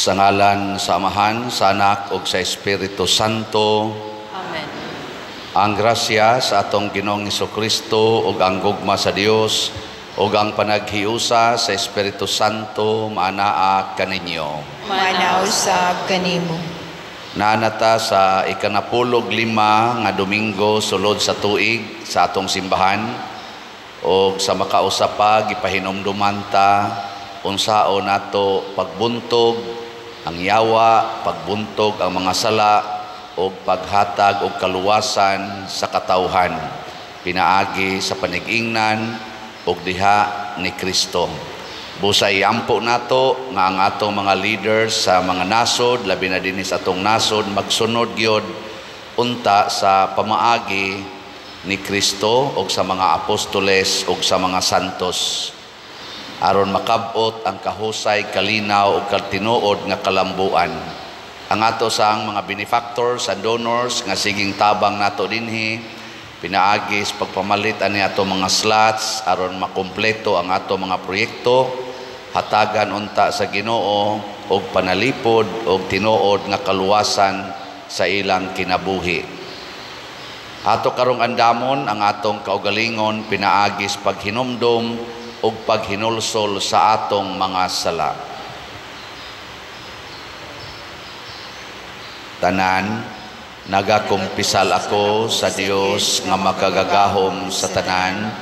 Sa ngalan sa Amahan, sa Anak ug sa Espiritu Santo. Amen. Ang grasya sa atong Ginoong Hesukristo ug ang gugma sa Dios ug ang panaghiusa sa Espiritu Santo maanaa kaninyo. Maanaa usab kanimo. Naanata sa 15 nga Domingo sulod sa tuig sa atong simbahan ug sa makausa pa gipahinumduman ta unsaon nato pagbuntog ang yawa, pagbuntog ang mga sala o paghatag og kaluwasan sa katawhan pinaagi sa panigingnan og diha ni Kristo. Busa iampo nato nga ang atong mga leaders sa mga nasod, labi na dinhi sa atong nasod, magsunod gyud unta sa pamaagi ni Kristo og sa mga apostoles og sa mga santos, aron makabot ang kahusay, kalinaw ug katinuod nga kalambuan. Ang ato sang mga benefactors and donors nga siging tabang nato dinhi pinaagi sa pagpamalit ani ato mga slots aron makumpleto ang ato mga proyekto, hatagan unta sa Ginoo og panalipod og tinuod nga kaluwasan sa ilang kinabuhi. Ato karong andamon ang atong kaugalingon pinaagi sa paghinumdom ug paghinulsol sa atong mga sala. Tanan, nagakumpisal ako sa Dios nga makagagahom sa tanan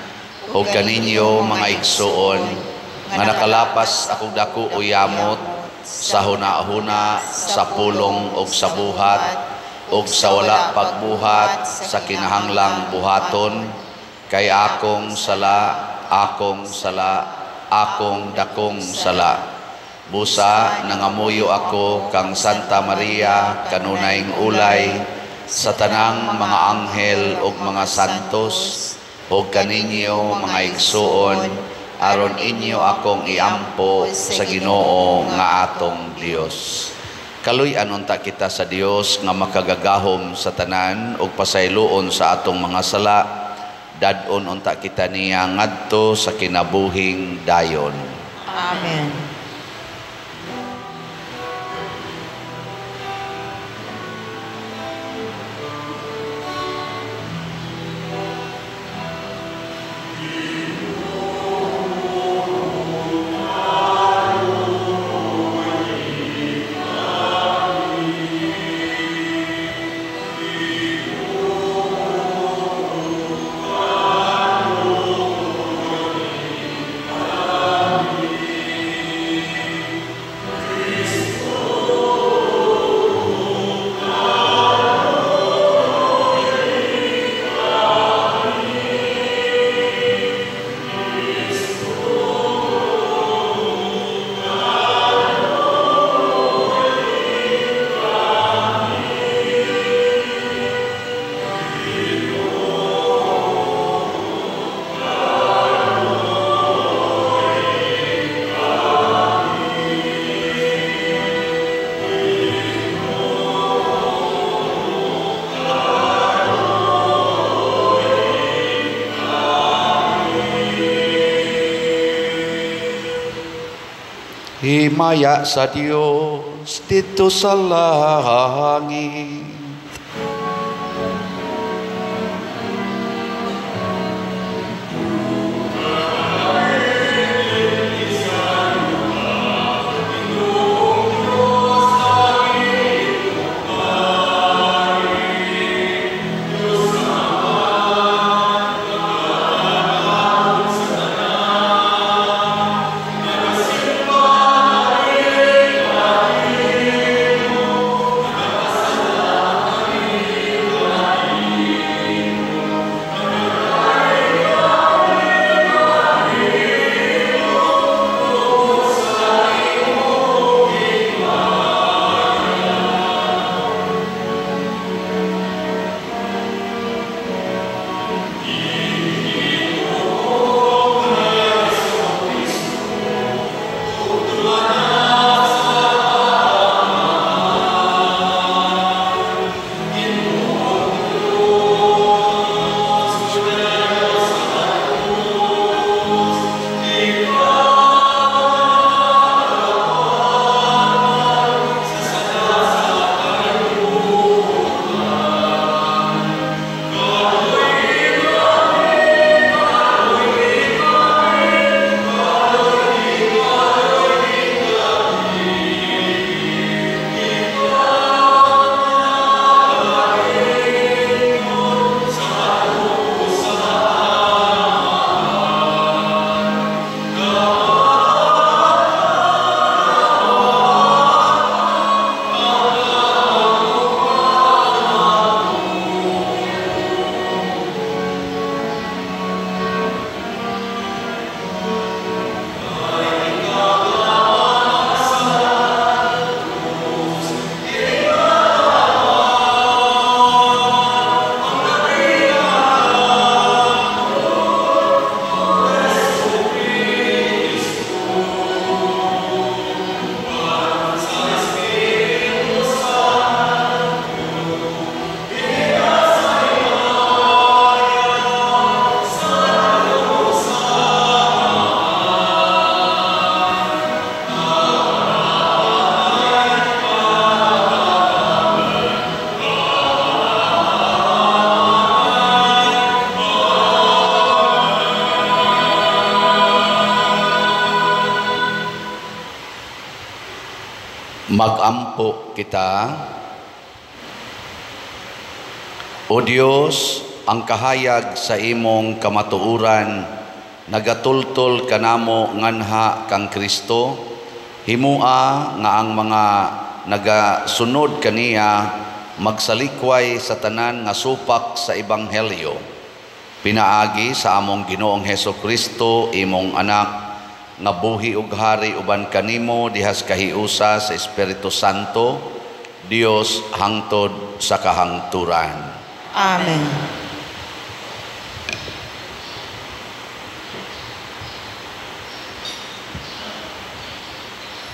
ug kaninyo mga igsuon nga nakalapas akong dako o yamot sa huna-huna, sa pulong ug sa buhat ug sa wala pagbuhat sa kinahanglang buhaton, kay akong sala, akong sala, akong dakong sala. Busa nangamuyo ako kang Santa Maria kanunayng ulay, sa tanang mga anghel ug mga santos ug kaninyo mga igsuon, aron inyo akong iampo sa Ginoo nga atong Dios. Kaluy-an unta kita sa Dios nga makagagahom sa tanan ug pasayloon sa atong mga sala. Dad-on unta kita niya ngadto sa kinabuhing dayon. Amen. Himaya sa Dios dito sa langit. Magampo kita. O Dios, ang kahayag sa imong kamatuoran nagatultol kanamo nganha kang Kristo, himua nga ang mga nagasunod kaniya magsalikway sa tanan nga supak sa ebanghelyo. Pinaagi sa among Ginoong Heso Kristo, imong anak, nga buhi ug hari uban kanimo dihas kahiusa sa Espiritu Santo, Dios hangtod sa kahangturan. Amen.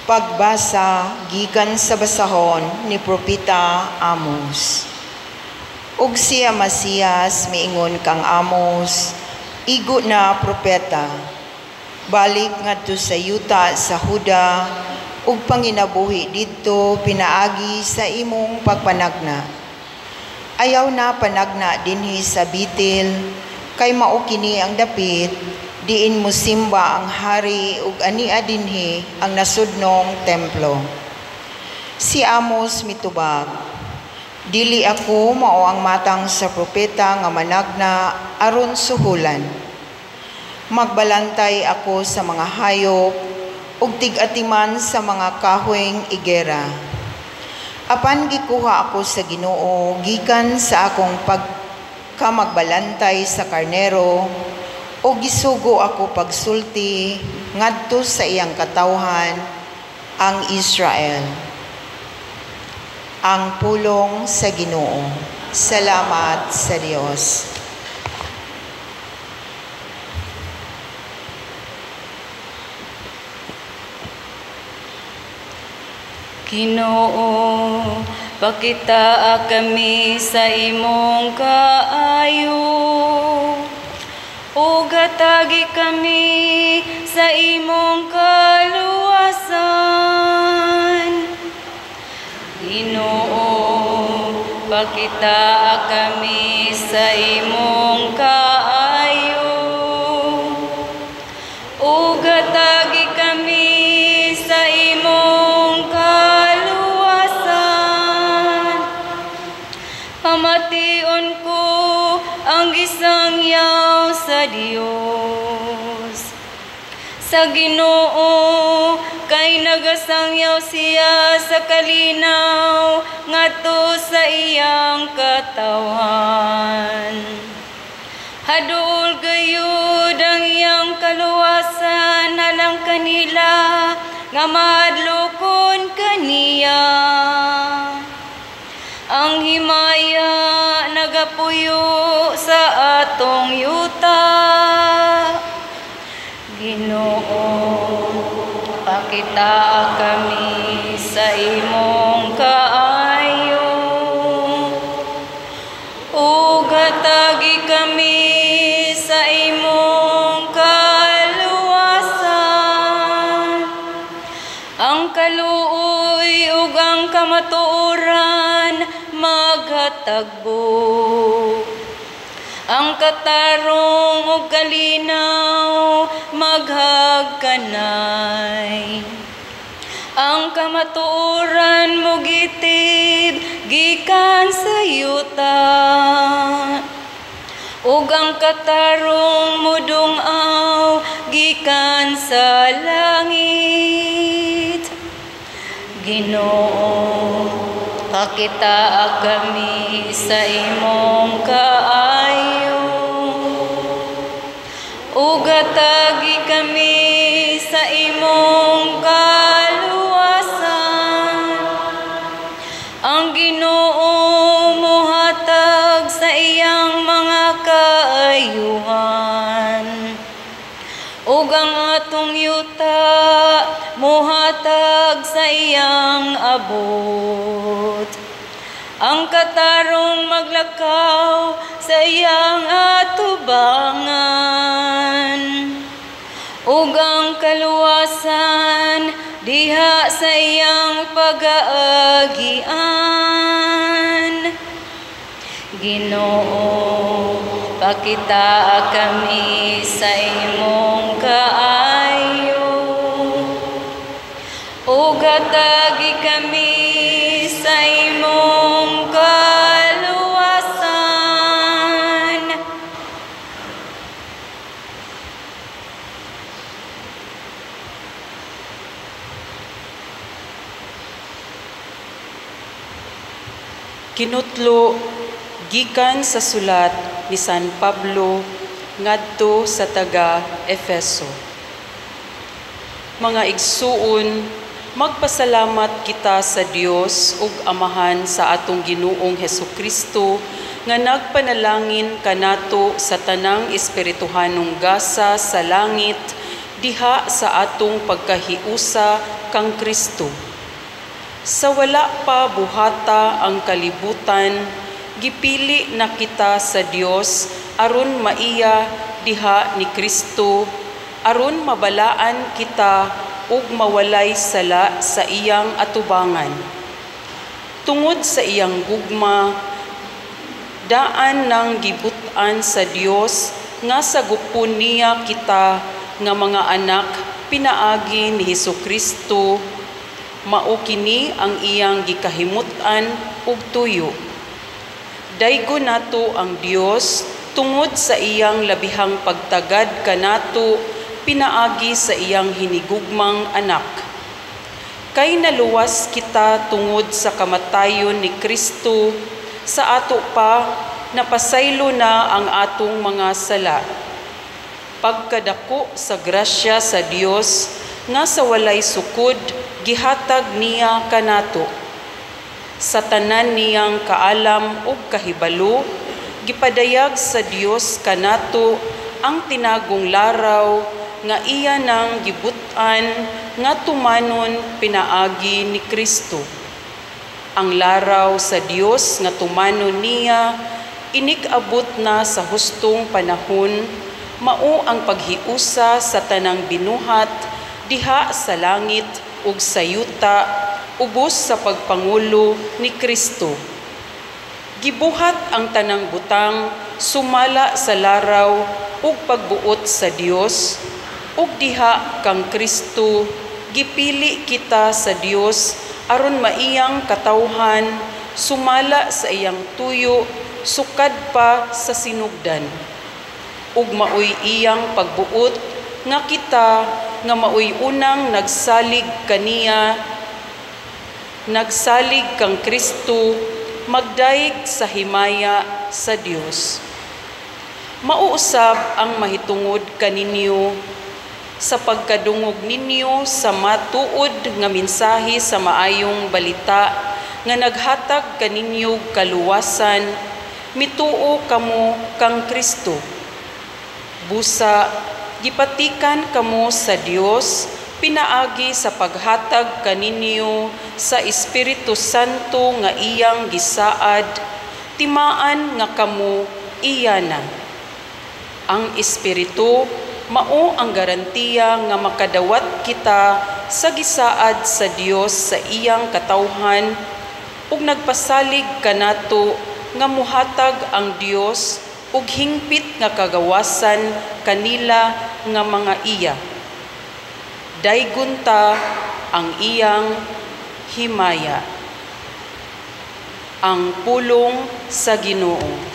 Pagbasa gikan sa basahon ni Propeta Amos. Ug si Amasias miingon kang Amos, igo na propeta, balik ngadto sa yuta sa Huda ug panginabuhi didto pinaagi sa imong pagpanagna. Ayaw na panagna dinhi sa Bitil, kay mao kini ang dapit diin mosimba ang hari ug ania dinhi ang nasudnong templo. Si Amos mitubag, dili ako mao ang matang sa propeta nga managna aron suhulan. Magbalantay ako sa mga hayop ug tig-atiman sa mga kahoyng igera. Apan gikuha ako sa Ginoo gikan sa akong pagkamagbalantay sa karnero, o gisugo ako pagsulti ngadto sa iyang katawhan ang Israel. Ang pulong sa Ginoo. Salamat sa Dios. Ginoo, pakitaa kami sa imong kaayo. Ug hatagi kami sa imong kaluwasan. Ginoo, pakitaa kami sa imong kaayo. Ug hatagi kami sa imong kaluwasan. Pamation ko ang gisangyaw sa Dios. Sa Ginoo kay nagasangyaw siya sa kalinaw ngadto sa iyang katawhan. Haduol gayud ang iyang kaluwasan alang kanila nga mahadlokon kaniya. Ang himaya nagapuyo sa atong yuta. Ginoo, pakitaa kami sa imong kaayo. Ug hatagi kami sa imong kaluwasan. Ang kaluoy ug ang kamatuoran maghatagbo. Ang katarong ug kalinaw maghagkanay. Ang kamatuoran mogitib gikan sa yuta. Ug ang katarong modung-aw gikan sa langit. Ginoo, pakitaa kami sa imong kaayo. Ug hatagi kami sa imong kaluwasan. Ang Ginoo mohatag sa iyang mga kaayuhan. Ug ang atong yuta mohatag sa iyang abot. Ang katarong maglakaw sa iyang atubangan. Ug ang kaluwasan diha sa iyang pag-aagian. Ginoo, pakitaa kami sa imong kaayo. Ug hatagi kami Kinutlo gikan sa sulat ni San Pablo ngadto sa taga Efeso. Mga igsuon, magpasalamat kita sa Dios ug Amahan sa atong Ginoong Hesukristo nga nagpanalangin kanato sa tanang espirituhanong gasa sa langit diha sa atong pagkahiusa kang Kristo. Sa wala pa buhata ang kalibutan, gipili na kita sa Dios aron maiya diha ni Kristo, aron mabalaan kita ug mawalay sala sa iyang atubangan. Tungod sa iyang gugma, daan nang gibut-an sa Dios nga sagupon niya kita nga mga anak pinaagi ni Hesukristo. Mao kini ang iyang gikahimut-an ug tuyo. Daygo nato ang Dios tungod sa iyang labihang pagtagad kanato pinaagi sa iyang hinigugmang anak. Kay naluwas kita tungod sa kamatayon ni Kristo, sa ato pa napasaylo na ang atong mga sala. Pagkadako sa grasya sa Dios nga sa walay sukod gihatag niya kanato. Sa tanan niyang kaalam ug kahibalo, gipadayag sa Dios kanato ang tinagong laraw nga iya nang gibut-an nga tumanon pinaagi ni Kristo. Ang laraw sa Dios nga tumanon niya inig-abot na sa hustong panahon, mao ang paghiusa sa tanang binuhat diha sa langit ug sa yuta, ubos sa pagpangulo ni Kristo. Gibuhat ang tanang butang sumala sa laraw ug pagbuot sa Dios, ug diha kang Kristo gipili kita sa Dios aron maiyang katawhan sumala sa iyang tuyo sukad pa sa sinugdan. Ug maoy iyang pagbuot nga kita nga maoy unang nagsalig kaniya, nagsalig kang Kristo, magdayeg sa himaya sa Dios. Mauusab ang mahitungod kaninyo sa pagkadungog ninyo sa matuod nga mensahe sa maayong balita nga naghatag kaninyo kaluwasan, mituo kamo kang Kristo. Busa gipatikan kamo sa Dios pinaagi sa paghatag kaninyo sa Espiritu Santo nga iyang gisaad, timaan nga kamo iya na. Ang Espiritu mao ang garantiya nga makadawat kita sa gisaad sa Dios sa iyang katawhan ug nagpasalig kanato nga muhatag ang Dios ug hingpit nga kagawasan kanila nga mga iya. Daygon ta ang iyang himaya. Ang pulong sa Ginoo.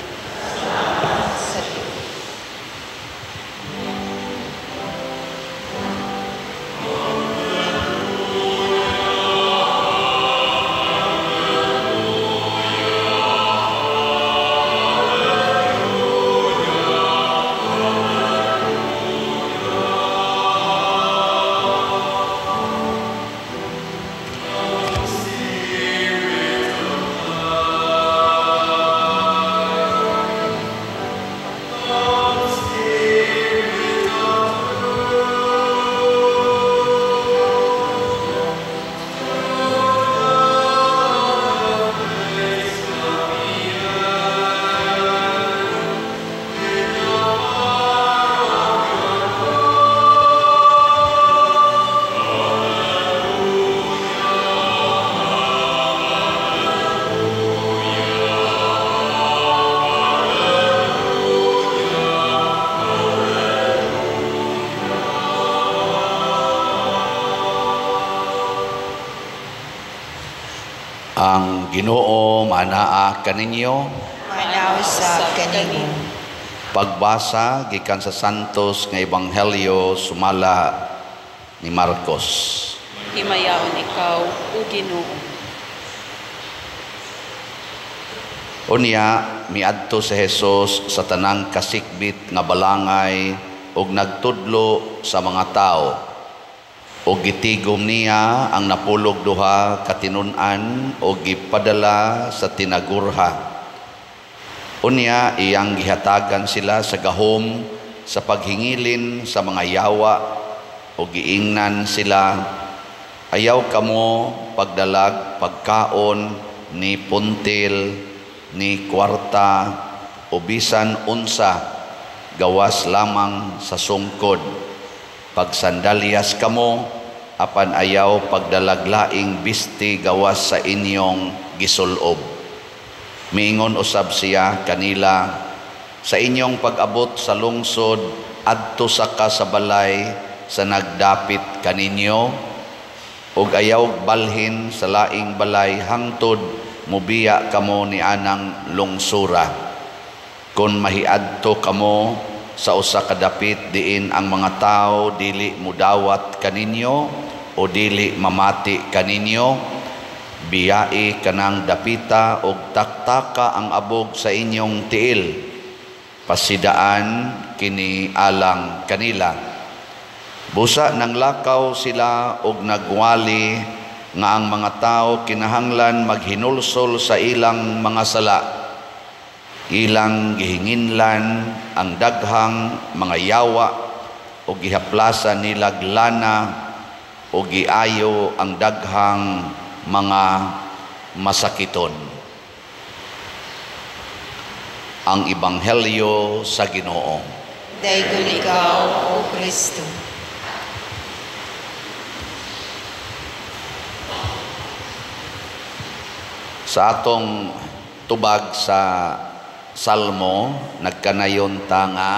Ang Ginoo manaa kaninyo, Manausap kanimo. Pagbasa gikan sa Santos nga Ebanghelyo sumala ni Marcos. Himayaon ikaw, o Ginoo. Unya miadto si Jesus sa tanang kasikbit nga balangay ug nagtudlo sa mga tawo. Ug gitigom niya ang 12 ka tinun-an ug gipadala sa tinagurha. Unya iyang gihatagan sila sa gahom sa paghingilin sa mga yawa ug giingnan sila, ayaw kamo pagdalag pagkaon ni puntil ni kwarta o bisan unsa, gawas lamang sa sungkod. Pagsandalyas kamo, apan ayaw pagdalag laing bisti gawas sa inyong gisulob. Miingon usab siya kanila, sa inyong pag-abot sa lungsod, adto sa ka sa balay sa nagdapit kaninyo, ug ayaw balhin sa laing balay hangtod mubiya kamo ni anang lungsura. Kon mahiadto kamo sa usa ka dapit diin ang mga tawo dili mudawat kaninyo o dili mamati kaninyo, biyai kanang dapita og taktaka ang abog sa inyong tiil. Pasidaan kini alang kanila. Busa nang lakaw sila og nagwali nga ang mga tao kinahanglan maghinulsol sa ilang mga sala. Ilang gihinginlan ang daghang mga yawa o gihaplasan nilag lana o giayo ang daghang mga masakiton. Ang Ebanghelyo sa Ginoo. Daygon ikaw, O Kristo. Sa atong tubag sa Salmo, nagkanayon ta nga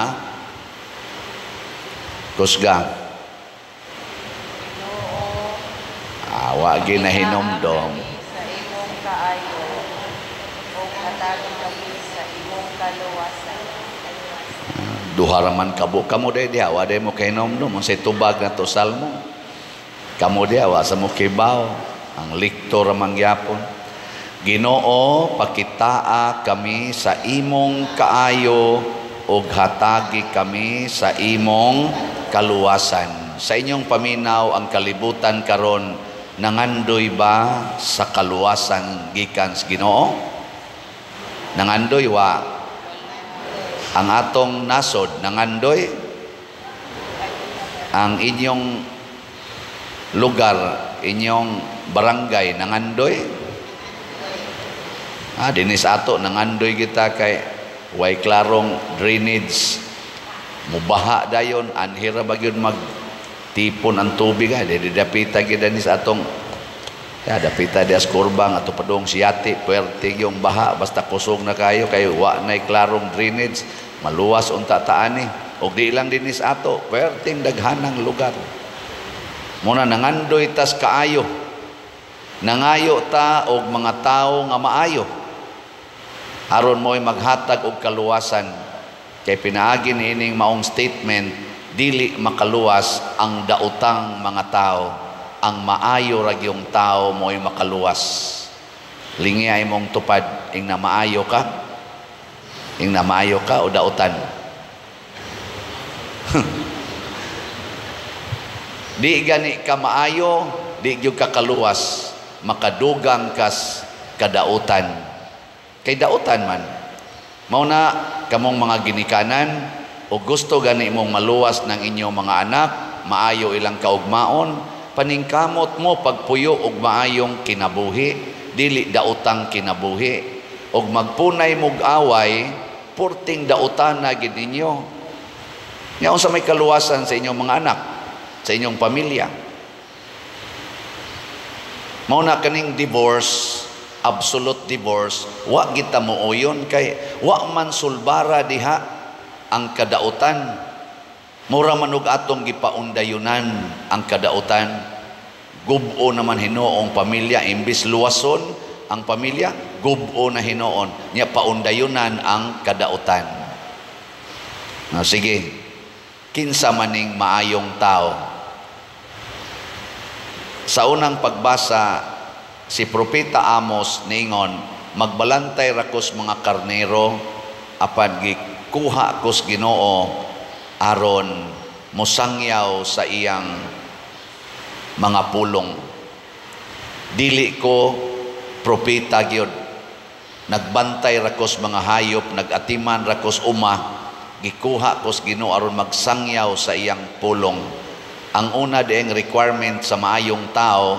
kusga. Awa ginahinomdom. Sa imong kaayo ug hatagi kami sa imong kaluwasan. Duha ra man kabo kamo day diha, wa day mo kahinomdom unsay tubag nato Salmo. Kamo diha wa sa mo kibaw, ang liktor ra man gyapon. Ginoo, pakitaa kami sa imong kaayo ug hatagi kami sa imong kaluwasan. Sa inyong paminaw ang kalibutan karon nangandoy ba sa kaluwasan gikan sa Ginoo? Nangandoy wa? Ang atong nasod nangandoy? Ang inyong lugar, inyong barangay nangandoy? Dinis ato nangandoy kita kay way klarong drainage, mubaha dayon, anhira ba gyud magtipon ang tubig, di dapita gyud dinis atong ya dapita di as kurbang ato padung siyati, puwerte yung baha, basta kusog na kayo kay wa nay klarong drainage, maluwas unta taani. Og di lang dinis ato, puwerteng daghanang lugar. Muna nangandoy tas kaayo, nangayo ta og mga tawo nga maayo aron mo'y maghatag og kaluwasan. Kay pinaagi niining maong statement, dili makaluwas ang daotang mga tao, ang maayo ra gyung tao mo'y makaluwas. Lingi ay mong tupad, ing na maayo ka, ing na maayo ka o daotan. Di gani ka maayo, di gyud ka kaluwas, makadugang kas kadaotan. Kay daotan man. Mao na kamong mga ginikanan o gusto gani mong maluwas ng inyong mga anak, maayo ilang kaugmaon, paningkamot mo pagpuyo og maayong kinabuhi, dili daotang kinabuhi. Og magpunay mog away, purting daotan na gid ninyo. Nya unsa may kaluwasan sa inyong mga anak, sa inyong pamilya? Mao na kaning divorce, absolute divorce, wa kita mooyon kay wa man sulbara diha ang kadautan. Mura man og atong gipaundayunan ang kadautan. Gubo naman hinuong pamilya, imbis luwason ang pamilya, gubo na hinuon nya paundayunan ang kadautan. Na sige, kinsa maning maayong tao? Sa unang pagbasa, si Propeta Amos ningon, Magbalantay ra kos mga karnero, apan gikuha kos Ginoo aron mosangyaw sa iyang mga pulong. Dili ko propeta gyud. Nagbantay ra kos mga hayop, nagatiman ra kos uma, gikuha kos Ginoo aron magsangyaw sa iyang pulong. Ang una dieng requirement sa maayong tao,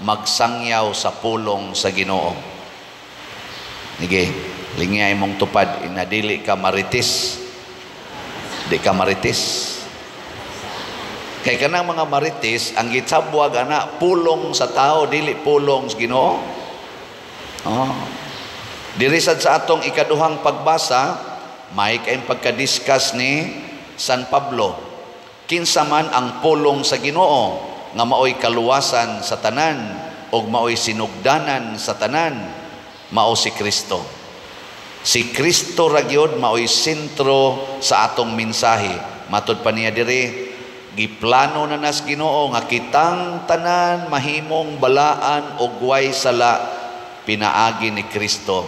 magsangyaw sa pulong sa Ginoo. Sige, lingay mong tupad, inadili ka marites. Di ka marites. Kay kanang mga marites, ang gitsabwag ana pulong sa tao, dili pulong sa Ginoo. Oh. Diri sad sa atong ikaduhang pagbasa, may kayong pagka-discuss ni San Pablo. Kinsa man ang pulong sa Ginoo nga maoy kaluwasan sa tanan ug maoy sinugdanan sa tanan, mao si Kristo. Si Kristo ra gyud maoy sentro sa atong mensahe. Matud pa niya diri, giplano na nas Ginoo nga kitang tanan mahimong balaan og way sala pinaagi ni Kristo.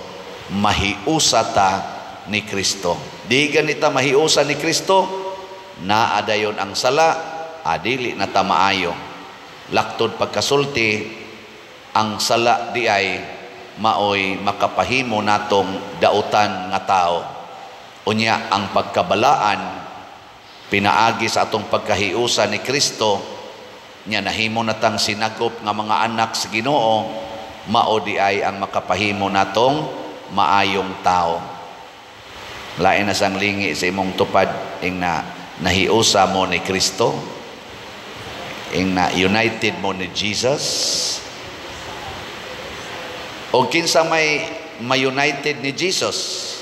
Mahiusa ta ni Kristo. Di ganita mahiusa ni Kristo, naa dayon ang sala, adili na ta maayo. Laktod pagkasulti, ang sala di ay maoy makapahimo natong dautan nga tao. Unya ang pagkabalaan pinaagi sa atong pagkahiusa ni Kristo, nya nahimo natang sinagop nga mga anak sa Ginoo, mao di ay ang makapahimo natong maayong tao. Lain na sang lingi sa imong tupad ing na nahiusa mo ni Kristo, ing na united mo ni Jesus. O kinsa may ma-united ni Jesus?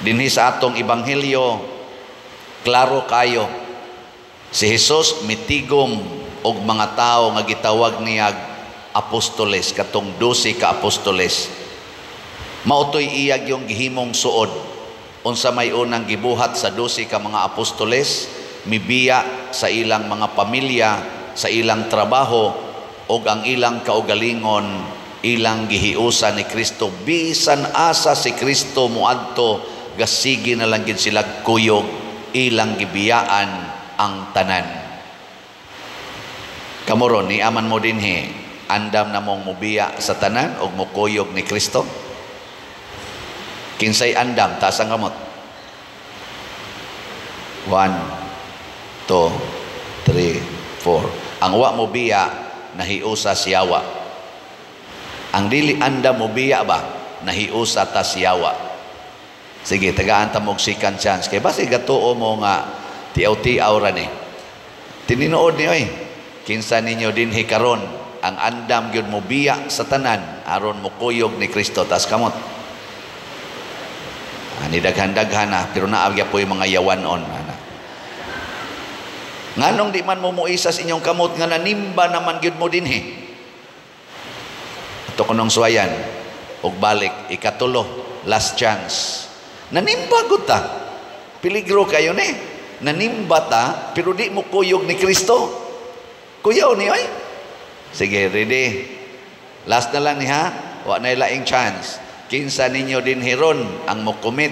Dinhi sa atong ebanghelyo, klaro kayo. Si Jesus mitigom og mga tawo nga gitawag niyag apostoles, katong 12 ka apostoles. Mao to'y iyag yung gihimong suod. Unsa may unang gibuhat sa 12 ka mga apostoles, mibiya sa ilang mga pamilya, sa ilang trabaho, og ang ilang kaugalingon ilang gihiusa ni Kristo. Bisan asa si Kristo moadto, gasigi na lang gid sila kuyog, ilang gibiyaan ang tanan. Kamoro ni aman mo dinhi, andam na mong mubiya sa tanan og mukuyog ni Kristo? Kinsay andam, taas ang kamot. 1, 2, 3, 4. Ang wa mo biya, nahiusa siyawa. Ang dili andam mo biya ba, nahiusa ta siyawa. Sige, tagaan ta mog second chance. Kay basi gatuo mo nga tiaw-tiaw ra ni. Tininood ni oy. Kinsa ninyo dinhi karon ang andam gyud mo biya sa tanan aron mokuyog ni Kristo, taas kamot. Ani daghan-daghan na, pero naagya po yung mga yawanon ana. Nganong di man mo muisas inyong kamot nga nanimba naman gyud mo dinhi? Ito kunong suwayan og balik ikatulo, last chance. Nanimba gud ta. Peligro kayo ni. Nanimba ta pero di mo kuyog ni Kristo. Kuyaw ni oy. Sige, ready. Last na lang ni ha. Wa na laing chance. Kinsa ninyo din hiron ang mokomit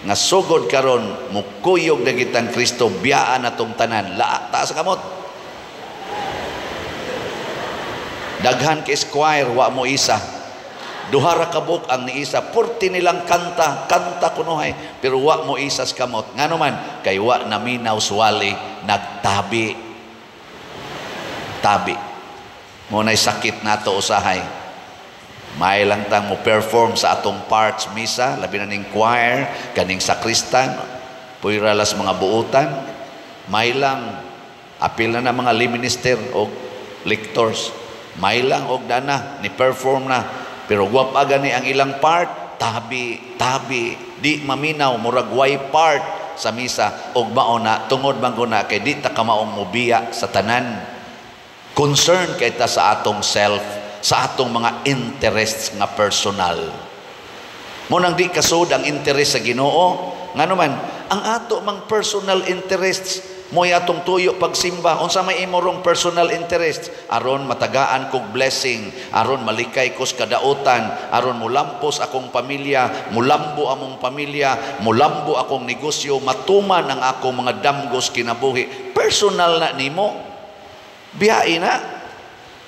nga sugod karon mukuyog na gitang Kristo, biyaan atong tanan. La, taas kamot. Daghan kay squire wa mo isa. Duha ra ka buok ang niisa, purti nilang kanta, kanta kunuhay, pero wa mo isas kamot. Ngano man kay wa naminaw suwali, nagtabi. Tabi. Mo nay sakit nato usahay. May lang tang mo perform sa atong parts misa, labi na ning choir, kaning sakristan, puyra las mga buutan. May lang apil na na mga lay minister o lectors. May lang og dana ni perform na, pero gwapa gani ang ilang part, tabi, tabi, di maminaw, murag way part sa misa og mao na tungod man guna kay di ta kamaong mobiya sa tanan. Concern kay ta sa atong self, sa atong mga interests nga personal. Mo nang di kasud ang interest sa Ginoo, ngano man ang ato mang personal interests Mo'y atong tuyo pagsimba. Unsa may imorong personal interest? Aron matagaan kog blessing, aron malikay kos kadautan, aron mulampos akong pamilya, mulambo among pamilya, mulambo akong negosyo, matuman ang akong mga damgos kinabuhi. Personal na nimo. Biyae na.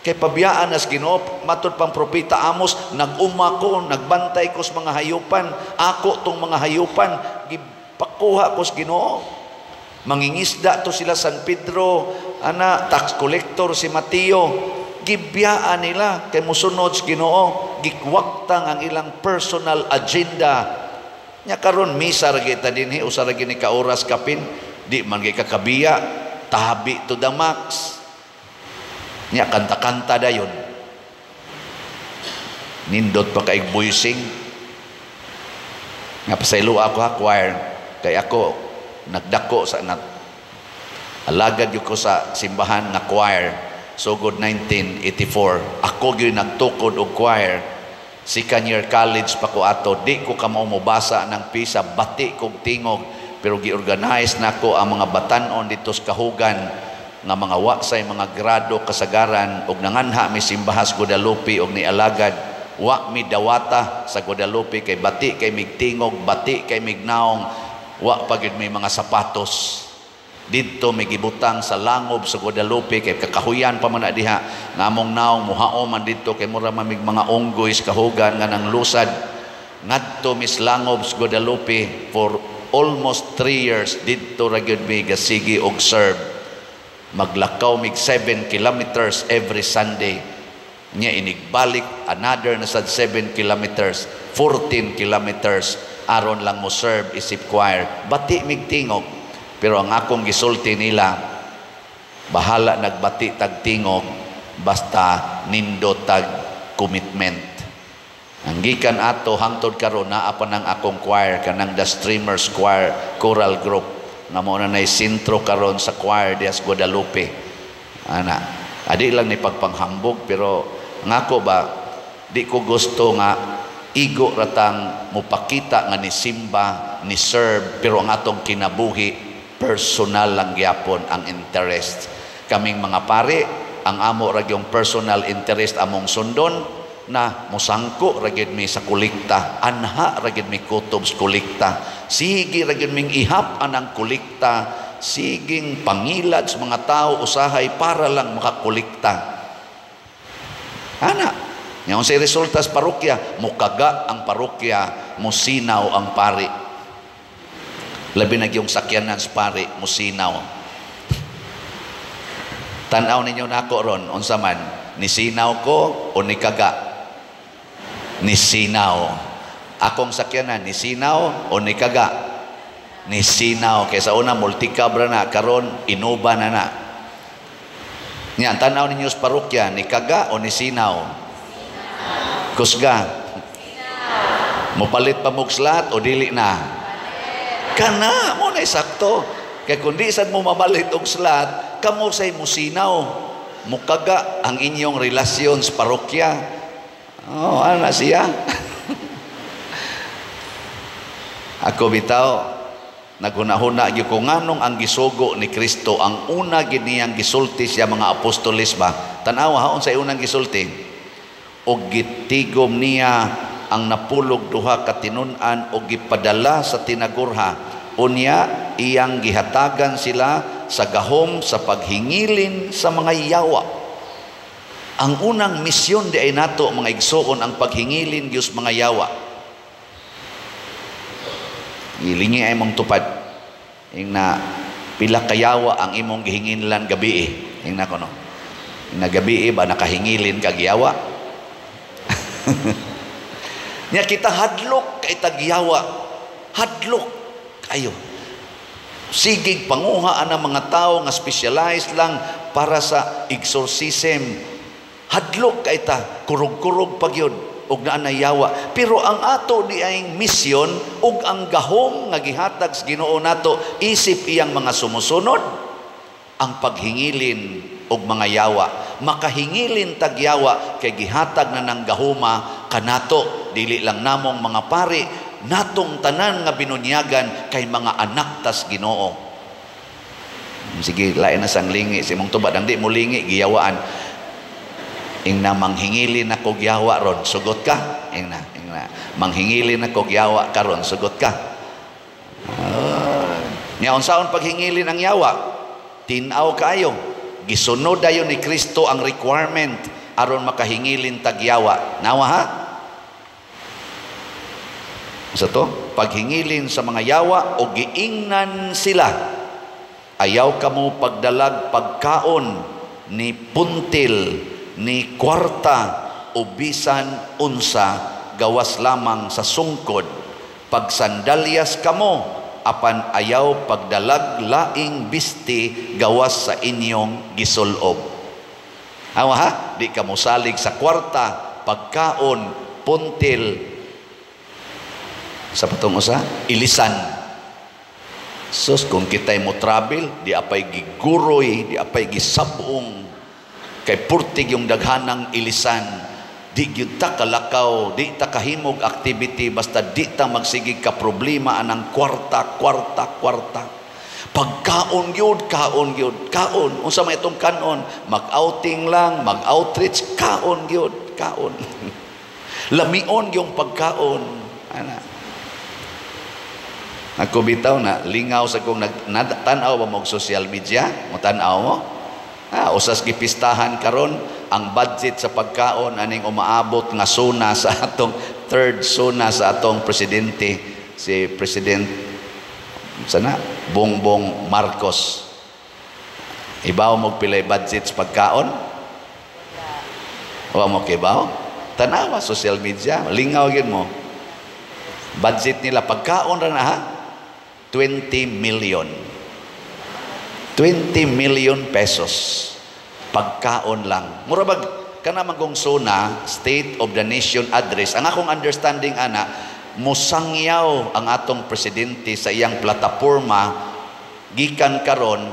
Kay pabiyaan nas Ginoo, matud pang propeta Amos, nag-uma ko, nagbantay ko sa mga hayupan, ako tong mga hayupan, gipakuha ko sa Ginoo. Mangingisda to sila San Pedro, ana tax collector si Mateo, gibiyaan nila kay mosunod sa Ginoo, gikwagtang ang ilang personal agenda. Nya karon misa ra kita dinhi, usa ra gini ka oras kapin, di man gyud kakabiya, tabi to the max. Nya kanta-kanta dayon. Nindot pa kaig voicing. Nga pasaylo ako ha choir, kay ako nagdako sa alagad gyud ko sa simbahan nga choir sugod 1984. Ako gyud nagtukod og choir. Second year college pa ko ato, di ko kamao mobasa ng pisa, bati kog tingog, pero gi-organize nako ang mga batan-on dito sa Kahugan nga mga wa say mga grado kasagaran, og nanganha mi simbahas Guadalupe og nialagad. Wa mi dawata sa Guadalupe kay bati kay migtingog, bati kay mignaong, wa pa gyud may mga sapatos. Didto may gibutang sa langob sa Guadalupe kay kakahuyan pa man na diha nga among naong muhao man didto kay mura man mig mga unggoy sa Kahugan nga nang lusad. Ngadto mis langob sa Guadalupe for almost 3 years, didto ra gyud mi gasigi og serve. Maglakaw mig 7 kilometers every Sunday. Nya inigbalik another na sad 7 kilometers, 14 kilometers aron lang mo serve isip choir. Bati mig tingog, pero ang akong gisulti nila, bahala nagbati tag tingog basta nindo tag commitment. Ang gikan ato hangtod karon naa pa nang akong choir, kanang The Streamers Choir Choral Group nga mao na nay sentro karon sa choir dias Guadalupe. Ana, adi lang ni pagpanghambog, pero ngako ba di ko gusto nga igo ratang mupakita nga ni simba, ni serve, pero ang atong kinabuhi personal lang gyapon ang interest. Kaming mga pare, ang amo ra gyung personal interest among sundon na musangko ra gyud mi sa kolekta, anha ra gyud mi kutob sa kolekta, sige ra gyud ming ihap anang kolekta, siging pangilad sa mga tao usahay para lang makakolekta. Ana, ngayon sa resulta sa parokya, mukaga ang parokya, musinaw ang pari. Labi na yung sakyanan sa pari, musinaw. Tanaw ninyo nako ron, unsa man, nisinaw ko o nikaga? Nisinaw. Akong sakyanan, nisinaw o nikaga? Nisinaw. Kaysa una, multicab ra na, karon inuba na na. Yan, tanaw ninyo sa parokya, nikaga o nisinaw? Kusga. Mopalit pa mo slat o dili na? Kana mo na sakto. Kay kung di sad mo mamalit og slat, kamo say musinaw. Mukaga ang inyong relasyon sa parokya. Oh, ano na siya? Ako bitaw, naghunahuna gyud ko nganong ang gisugo ni Kristo, ang una gid niyang gisulti siya mga apostoles ba? Tan-awa ha unsay unang gisulti? Og gitigom niya ang napulog duha ka tinun-an og gipadala sa tinagurha. Unya iyang gihatagan sila sa gahom sa paghingilin sa mga yawa. Ang unang misyon di ay nato mga igsuon ang paghingilin gyud mga yawa. Ilingi ay mong tupad. Ing na pila kayawa ang imong gihinginlan gabi eh. Ing na kono. Ing na gabi eh, ba nakahingilin kag yawa? Nya kita hadlok kay tagyawa. Hadlok kayo. Sigig panguha ang mga tao nga specialized lang para sa exorcism. Hadlok kay ta, kurog-kurog pag yun, og naa na yawa. Pero ang ato di ay misyon ug ang gahom nga gihatag sa Ginoo nato isip iyang mga sumusunod ang paghingilin og mga yawa. Makahingilin tagyawa kay gihatag na ng gahoma kanato, dili lang namong mga pari, natong tanan nga binunyagan kay mga anak tas Ginoo. Sige, lain na sang lingi sa imong tubag. Ang di mo lingi, giyawaan. Ingna, "Manghingilin ako yawa ron, sugot ka?" Ingna, ingna, "Manghingilin ako yawa karon, sugot ka?" Nya unsaon paghingilin ang yawa? Tin-aw kaayo. Gisunod dayon ni Kristo ang requirement aron makahingilin tag yawa. Nawa ha? Sa to, paghingilin sa mga yawa o giingnan sila, "Ayaw kamo pagdalag pagkaon, ni puntil, ni kwarta, o bisan unsa gawas lamang sa sungkod. Pagsandalyas kamo, apan ayaw pagdalag laing bisti gawas sa inyong gisulob." Awa ha? Di ka mosalig sa kwarta, pagkaon, puntil, sa patong usa, ilisan. Sus, kung kita'y mo travel, di apay giguroy, di apay gisabong, kay purtig yung daghanang ilisan. Di gyud ta kalakaw, di ta kahimog activity, basta di ta magsigig ka problema anang kwarta, kwarta, kwarta. Pagkaon gyud, kaon gyud, kaon. Unsa may itong kanon? Mag-outing lang, mag-outreach, kaon gyud, kaon. Lamion yung pagkaon. Ana. Ako bitaw na lingaw sa kong tan-aw ba mo social media? Mo tan-aw mo? Ah, usas gipistahan karon ang budget sa pagkaon aning umaabot nga SONA sa atong third SONA sa atong presidente, si President sana Bongbong Marcos. Ibaw mo pilay budget sa pagkaon? Wa mo kibaw? Tanawa social media, lingaw gyud mo. Budget nila pagkaon ra na ha, 20 million. 20 million pesos. Pagkaon lang. Mura bag kana man kong SONA, State of the Nation Address. Ang akong understanding ana, musangyaw ang atong presidente sa iyang plataporma gikan karon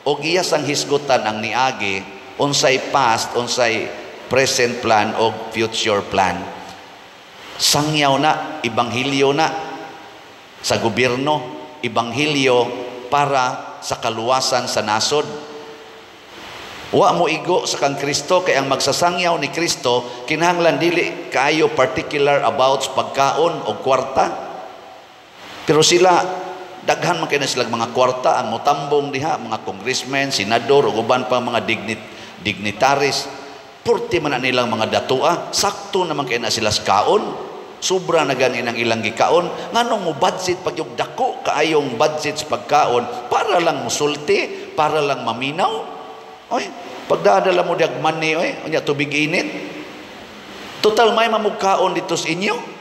o giya sang hisgutan ang niagi, unsay past, unsay present plan o future plan. Sangyaw na, ebanghelyo na sa gobyerno, ebanghelyo para sa kaluwasan sa nasod. Wa mo igo sa kang Kristo kay ang magsasangyaw ni Kristo kinahanglan dili kaayo particular about pagkaon o kwarta. Pero sila daghan man kay na silang mga kwarta ang motambong diha, mga congressmen, senador ug uban pa mga dignitaries. Purti man na nilang mga datua, sakto naman kay na sila sa kaon. Sobra na gani ng ilang gikaon. Nganong mo budget pag yung dako kaayong budget sa pagkaon para lang musulti, para lang maminaw? Oy, pagdadala mo dag money, oy, unya tubig init. Total may mamugkaon dito sa inyo.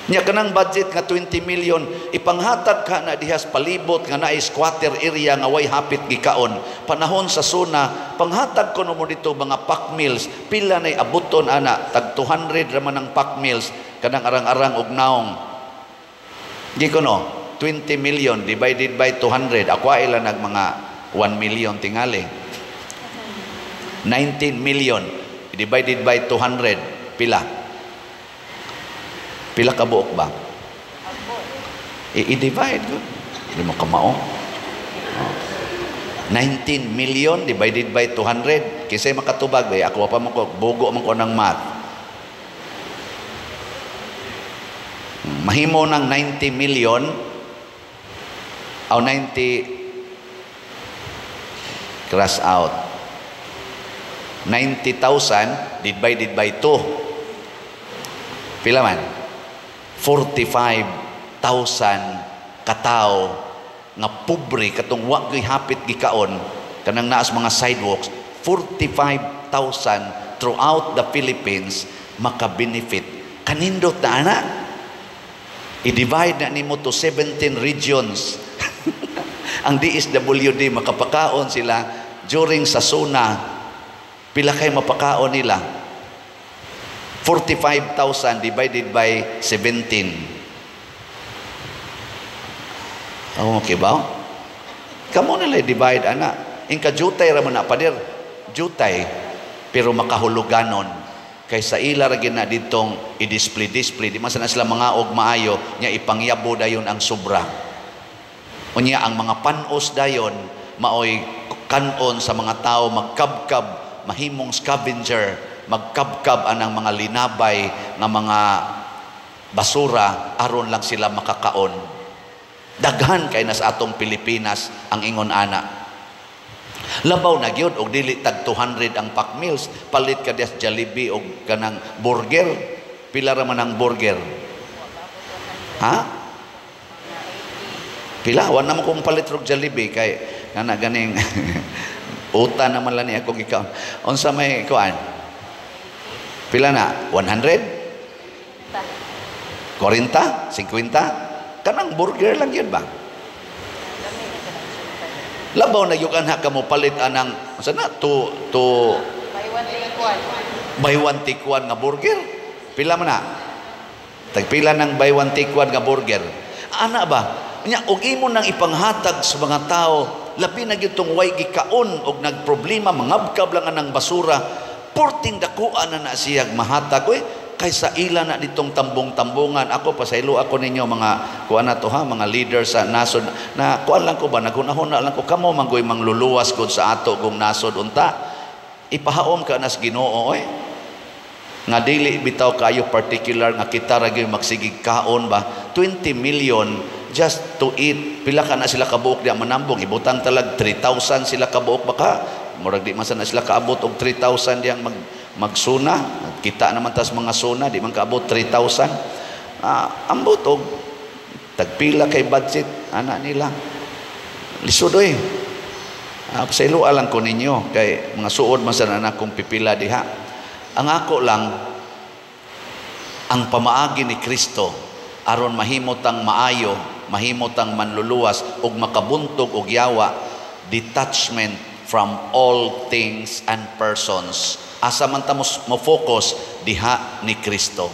Nya kanang budget nga 20 million ipanghatag ka na dihas palibot nga naay squatter area nga way hapit gikaon. Panahon sa SONA, panghatag ko mo dito mga pack meals, pila nay abuton ana, tag 200 ra man ang pack meals kanang arang-arang og naong. Di ko no, 20 million divided by 200, ako ila nag mga 1 million tingali. 19 million divided by 200, pila? Pila ka buok ba? I-divide ko. Hindi mo kamao. Oh. 19 million divided by 200. Kisay makatubag ba? Ako pa mo ko, bugo man ko ng math. Mahimo ng 90 million o 90 cross out. 90,000 divided by 2. Pila man? 45,000 katao nga pobre katong wa gyud hapit gikaon kanang naas mga sidewalks, 45,000 throughout the Philippines maka-benefit. Kanindot na ana. I-divide na nimo to 17 regions. Ang DSWD makapakaon sila during sa SONA. Pila kay mapakaon nila? 45,000 divided by 17. Oh, okay ba? Kamo nila divide ana. Ingka jutay ra man na pader. Jutay pero makahuluganon. Kay sa ila ra gid na ditong i-display di man sana sila mga og maayo nya ipangyabo dayon ang sobra. Unya ang mga panos dayon maoy kanon sa mga tao, magkabkab, mahimong scavenger, magkabkab anang mga linabay nga mga basura aron lang sila makakaon. Daghan kay na sa atong Pilipinas ang ingon ana. Labaw na gyud og dili tag 200 ang pack meals, palit ka diya sa Jollibee og kanang burger. Pila ra man ang burger? Ha? Pila? Wa na mo kong palit og Jollibee kay kana ganing uta naman lang ni ako gikaon. Unsa may kuan? Pila na? 100? 40? 50? Kanang burger lang yun ba? Labaw na yung anak ka mo palit anang unsa na to Buy one take one. Buy one take one nga burger. Pila man na? Tagpila ng buy one take one nga burger. Ana ba? Nya og imo nang ipanghatag sa mga tao, labi na gyud tong way gikaon og nagproblema, mangabkab lang anang basura, porting dakuan na na siya mahatag oy kaysa ila na ditong tambong-tambungan. Ako, pasaylo ako ninyo, mga kuan na to ha, mga leader sa nasod na kuan lang ko ba, naghunahuna lang ko, kamo manggoy mangluluwas gud sa ato kung nasod, unta ipahaom ka nas Ginoo oy nga dili bitaw kayo particular nga kita ra gyud magsigig kaon ba. 20 million just to eat, pila ka na sila kabuok di manambong? Ibutang talag 3,000 sila kabuok, baka murag di man sana sila kaabot og 3,000 diyang magsuna. Kita naman tas mga suna di man kaabot 3,000. Ambot og tagpila kay budget ana nila, lisod oy. Pasaylo lang ko ninyo kay mga suod man sana na akong pipila diha. Ang ako lang, ang pamaagi ni Kristo aron mahimot ang maayo, mahimot ang manluluwas ug makabuntog og yawa, detachment from all things and persons. Asa man ta mo focus? Diha ni Kristo.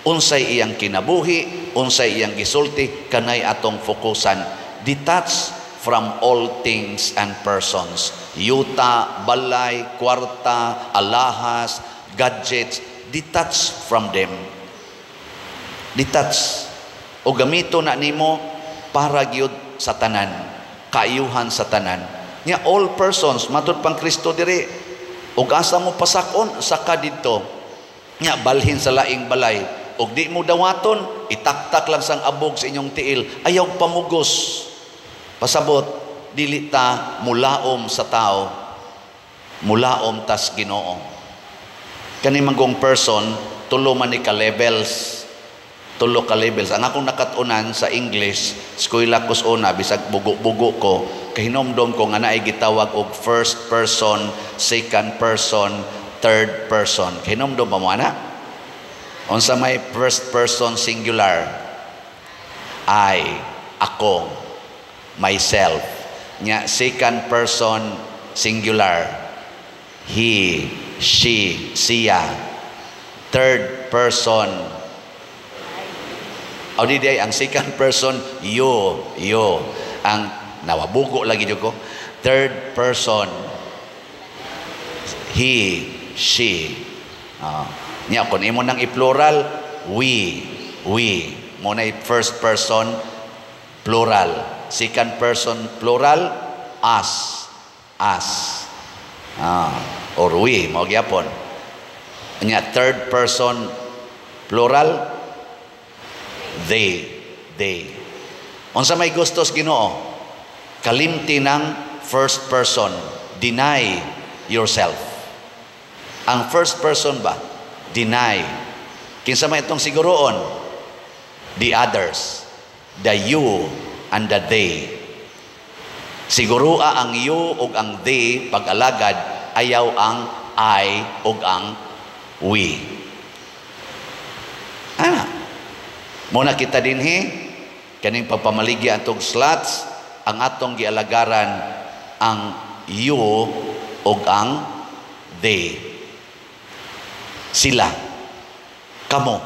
Unsay iyang kinabuhi, unsay iyang gisulti, kanay atong fokusan. Detach from all things and persons. Yuta, balay, kwarta, alahas, gadgets, detach from them. Detach. O gamito na nimo para gyud sa tanan, kaayuhan sa tanan. Nya all persons, matud pang Kristo diri, ug asa mo pasakon, saka didto. Nya balhin sa laing balay, ug di mo dawaton, itaktak lang sang abog sa inyong tiil, ayaw pamugos. Pasabot, dili ta mulaom sa tao, mulaom tas Ginoo. Kani manggong person, tulo man ni ka levels. Tulo ka levels. Ang akong nakat-unan sa English, eskwela ko sa una, bisag bugo-bugo ko, kahinomdom ko nga naay gitawag og first person, second person, third person. Kahinomdom ba mo ana? Unsa may first person singular? I, ako, myself. Nya second person singular, he, she, siya. Third person, o di di ang second person, you, you. Ang nawabugo lagi jud ko. Third person, he, she. Nya kung imo nang i-plural, we, we. Mo na first person plural. Second person plural, us, us. Or we, mao gyapon. Nya third person plural, they, they. Unsa may gustos Ginoo? Kalimti ng first person. Deny yourself. Ang first person ba? Deny. Kinsa may itong siguroon? The others. The you and the they. Siguroa ang you ug ang they pag-alagad, ayaw ang I ug ang we. Ana. Muna kita dinhi kaning pagpamaligya atong slots, ang atong gialagaran ang you ug ang they. Sila, kamo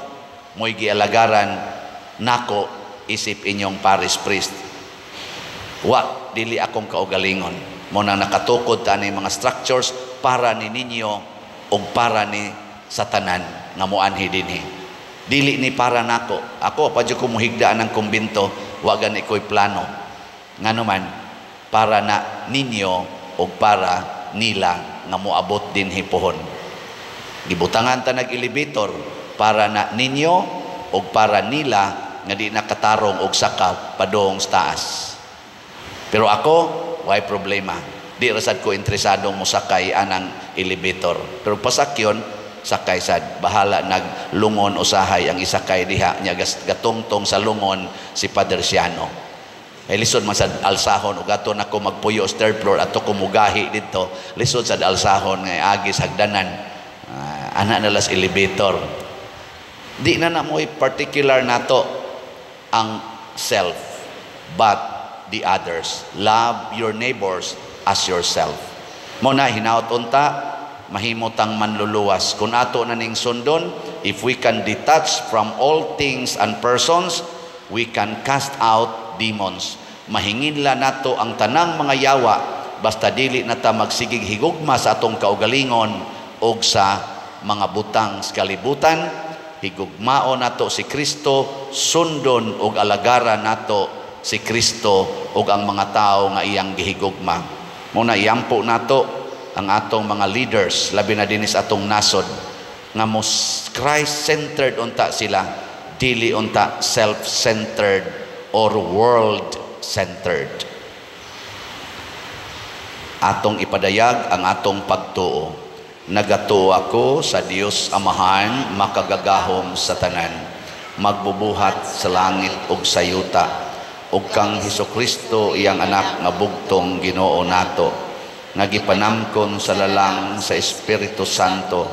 mo'y gialagaran nako isip inyong parish priest. Wa dili akong kaugalingon. Mo na nakatukod ta ni mga structures para ni ninyo ug para ni sa tanan nga moanhi dinhi. Dili ni para nako. Ako pa jud ko mohigda ng kumbento, wa gani ko'y plano. Ngano man, Para na ninyo o para nila nga moabot dinhi pohon. Gibutangan ta nag elevator para na ninyo o para nila nga di nakatarong og saka padong sa taas. Pero ako, way problema. Di ra sad ko interesadong mosakay anang elevator. Pero pasakyon, sakay sad. Bahala naglungon usahay ang isakay diha nya gatungtong sa lungon si Padre Siano. Ay lisod man sad alsahon ug ato nako magpuyo sa third floor, ato ko mugahi didto. Lisod sad alsahon nga agi sa hagdanan. Ana na las elevator. Di na na mo'y particular nato ang self, but the others. Love your neighbors as yourself. Mo na hinaot unta mahimo tang manluluwas. Kung ato na ning sundon, if we can detach from all things and persons, we can cast out demons. Mahinginla nato ang tanang mga yawa basta dili na ta magsigig higugma sa atong kaugalingon og sa mga butang sa kalibutan. Higugmao nato si Kristo, sundon og alagaran nato si Kristo ug ang mga tao nga iyang gihigugma. Mo na iampo nato ang atong mga leaders, labi na dinhi sa atong nasod, nga mos Christ-centered unta sila, dili unta self-centered or world-centered. Atong ipadayag ang atong pagtuo. Nagatuo ako sa Dios Amahan, makagagahom sa tanan, magbubuhat sa langit ug sa yuta, ug kang Hesukristo, iyang anak nga bugtong Ginoo nato, nga gipanamkon sa lalang sa Espiritu Santo,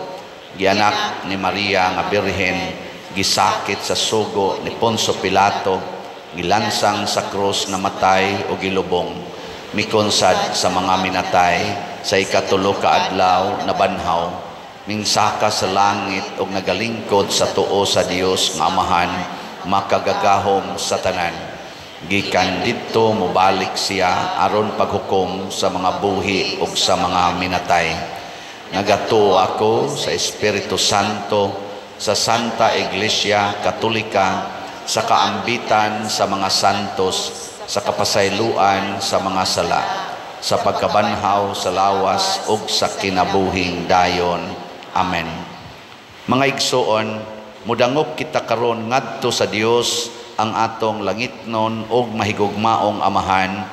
gianak ni Maria nga Birhen, gisakit sa sugo ni Poncio Pilato, gilansang sa krus, namatay o gilubong, mikonsad sa mga minatay, sa ikatulo ka adlaw nabanhaw, mingsaka sa langit ug nagalingkod sa tuo sa Dios nga Amahan, makagagahom sa tanan. Gikan didto mobalik siya aron paghukom sa mga buhi ug sa mga minatay. Nagatuo ako sa Espiritu Santo, sa Santa Iglesia Katolika, sa kaambitan sa mga santos, sa kapasayloan sa mga sala, sa pagkabanhaw sa lawas ug sa kinabuhing dayon. Amen. Mga igsoon, mudangop kita karon ngadto sa Dios, ang atong langitnon ug mahigugmaong Amahan,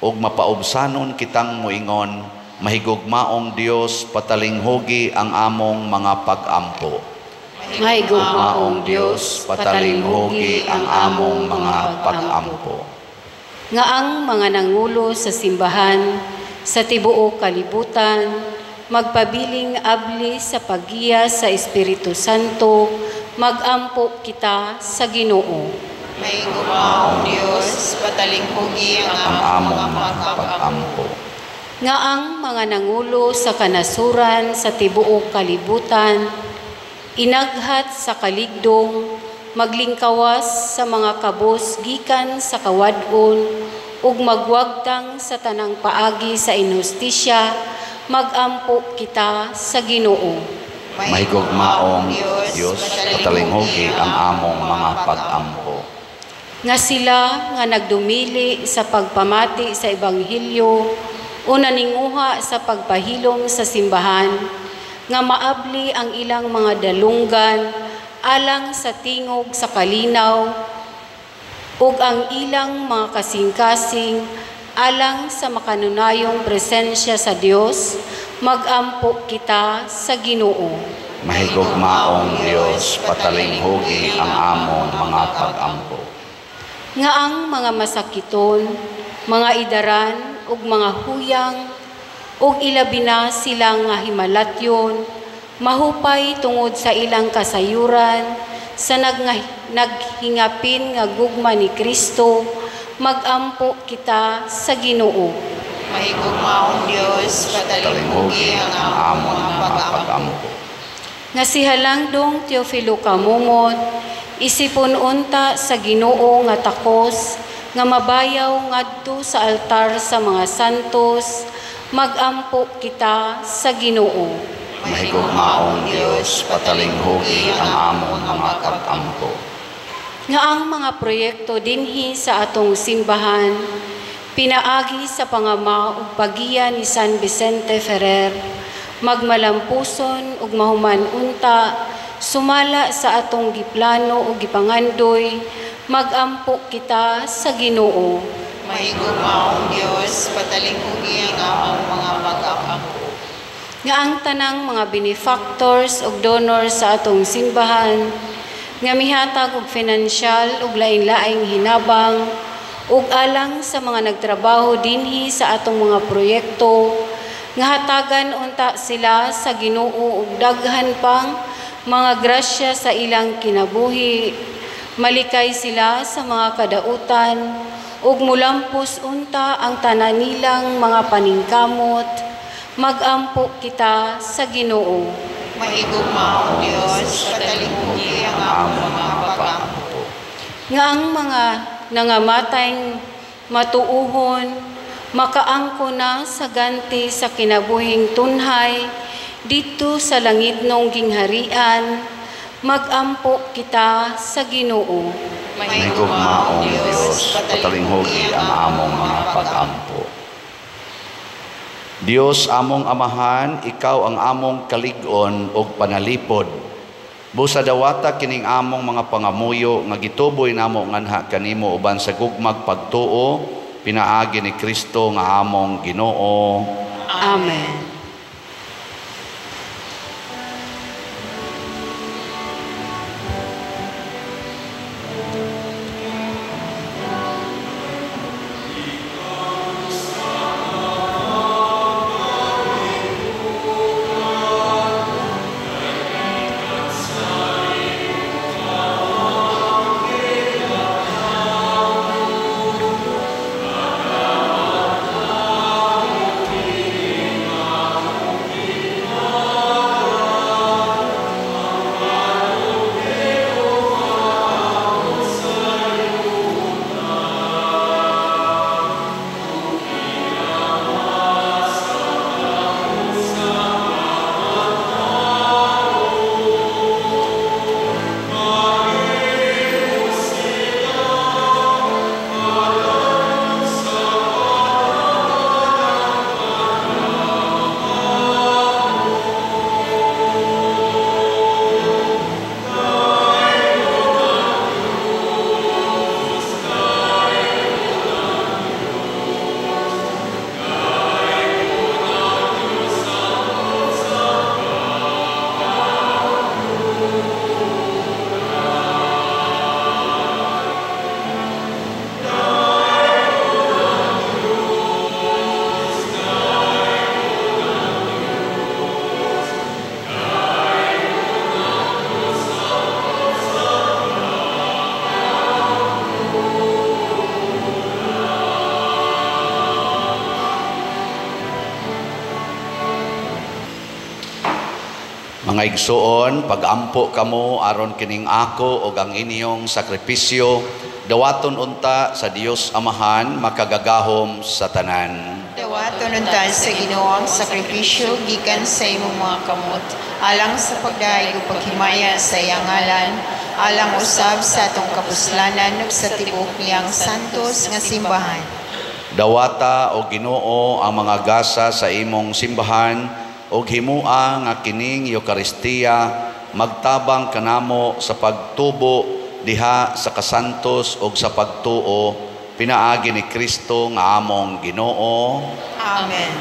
ug mapaubsanon kitang moingon: Mahigugmaong Dios, patalinghugi ang among mga pag-ampo. Mahigugmaong Dios, patalinghugi ang among mga pag-ampo. Nga ang mga nangulo sa simbahan sa tibuok kalibutan magpabiling abli sa paggiya sa Espiritu Santo, magampo kita sa Ginoo. Mahigugmaong Dios, patalinghugi ang ang among among mga mga pag-ampo. pag-ampo. Nga ang mga nangulo sa kanasuran sa tibuok kalibutan inaghat sa kaligdong, maglingkawas sa mga kabos gikan sa kawad-on ug magwagtang sa tanang paagi sa inhustisya, magampo kita sa Ginoo. Mahigugmaong Dios, patalinghugi ang among mga pag-ampo. Nga sila nga nagdumili sa pagpamati sa ebanghelyo o naninguha sa pagpahilom sa simbahan, nga maabli ang ilang mga dalunggan alang sa tingog sa kalinaw ug ang ilang mga kasing-kasing alang sa makanunayong presensya sa Dios, magampo kita sa Ginoo. Mahigugmaong Dios, patalinghugi ang among mga pag-ampo. Nga ang mga masakiton, mga idaran ug mga huyang ug ilabi na sila nga himalatyon mahupay tungod sa ilang kasayuran sa naghingapin nga gugma ni Kristo, magampo kita sa Ginoo. Mahigugmaong Dios, patalinghugi Patalinghugi ang ang among among mga mga pag-ampo. pag-ampo. Nga si Halangdong Teofilo Camomot isipon unta sa Ginoo nga takos nga mabayaw ngadto sa altar sa mga santos, magampo kita sa Ginoo. Mahigugmaong Dios, patalinghugi ang among mga pag-ampo. Nga ang mga proyekto dinhi sa atong simbahan Pinaagi sa pangama ug pagiya ni San Vicente Ferrer, magmalampuson ug mahuman unta sumala sa atong giplano ug gipangandoy, magampo kita sa Ginoo. Mahigugmaong Dios, patalinghugi ang among mga pag-ampo. Nga ang tanang mga benefactors ug donors sa atong simbahan nga mihatag og financial ug lain-laing hinabang ug alang sa mga nagtrabaho dinhi sa atong mga proyekto, nga hatagan unta sila sa Ginoo og daghan pang mga grasya sa ilang kinabuhi, malikay sila sa mga kadautan ug mulampos unta ang tanan nilang mga paningkamot, magampo kita sa Ginoo. Mahigugmaong Dios, patalinghugi ang among mga pag-ampo. Nga ang mga nangamatay matuuhon, makaangko na sa ganti sa kinabuhing tunhay dito sa langitnong gingharian, magampo kita sa Ginoo. Mahigugmaong Dios, patalinghugi ang among mga pag-ampo. Dios among Amahan, ikaw ang among kalig-on ug panalipod. Busa dawata kining among mga pangamuyo nga gituboy namo nganha kanimo uban sa gugmag pagtuo, pinaagi ni Kristo nga among Ginoo. Amen. Mga igsuon, pagampo kamo aron kining ako og ang inyong sakripisyo, dawaton unta sa Dios Amahan makagagahom sa tanan. Dawaton unta sa Ginoo ang sakripisyo gikan sa imong mga kamot, alang sa pagdayeg ug paghimaya sa iyang ngalan, alang usab sa atong kapuslanan ug sa tibuok niyang santos nga simbahan. Dawata o Ginoo ang mga gasa sa imong simbahan og himua nga kining Eukaristiya magtabang kanamo sa pagtubo diha sa kasantos og sa pagtuo, pinaagi ni Kristo nga among Ginoo. Amen.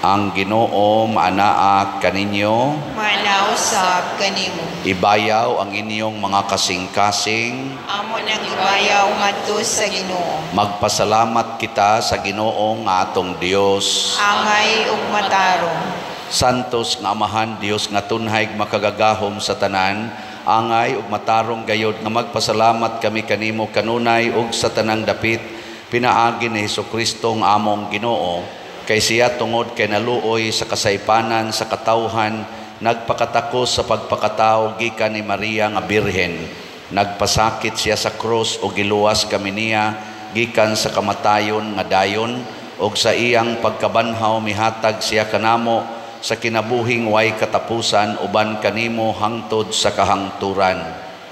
Ang Ginoo maanaa kaninyo, maanaa usab kanimo. Ibayaw ang inyong mga kasing-kasing, amo nang ibayaw ngadto sa Ginoo. Magpasalamat kita sa Ginoo nga atong Dios. Angay ug matarong. Santos nga Amahan, Dios nga tunhay makagagahom sa tanan, angay ug matarong gayod nga magpasalamat kami kanimo kanunay ug sa tanang dapit, pinaagi ni Hesukristo nga among Ginoo, kay siya tungod kay naluoy sa kasaypanan sa katawhan, nagpakatakos sa pagpakatao gikan ni Maria nga Birhen. Nagpasakit siya sa krus ug giluwas kami niya gikan sa kamatayon nga dayon, ug sa iyang pagkabanhaw mihatag siya kanamo sa kinabuhing way katapusan uban kanimo hangtod sa kahangturan.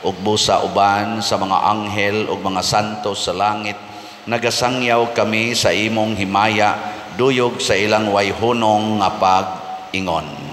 Ug busa uban sa mga anghel ug mga santos sa langit, Nagasangyaw kami sa imong himaya, duyog sa ilang wayhunong nga pag-ingon.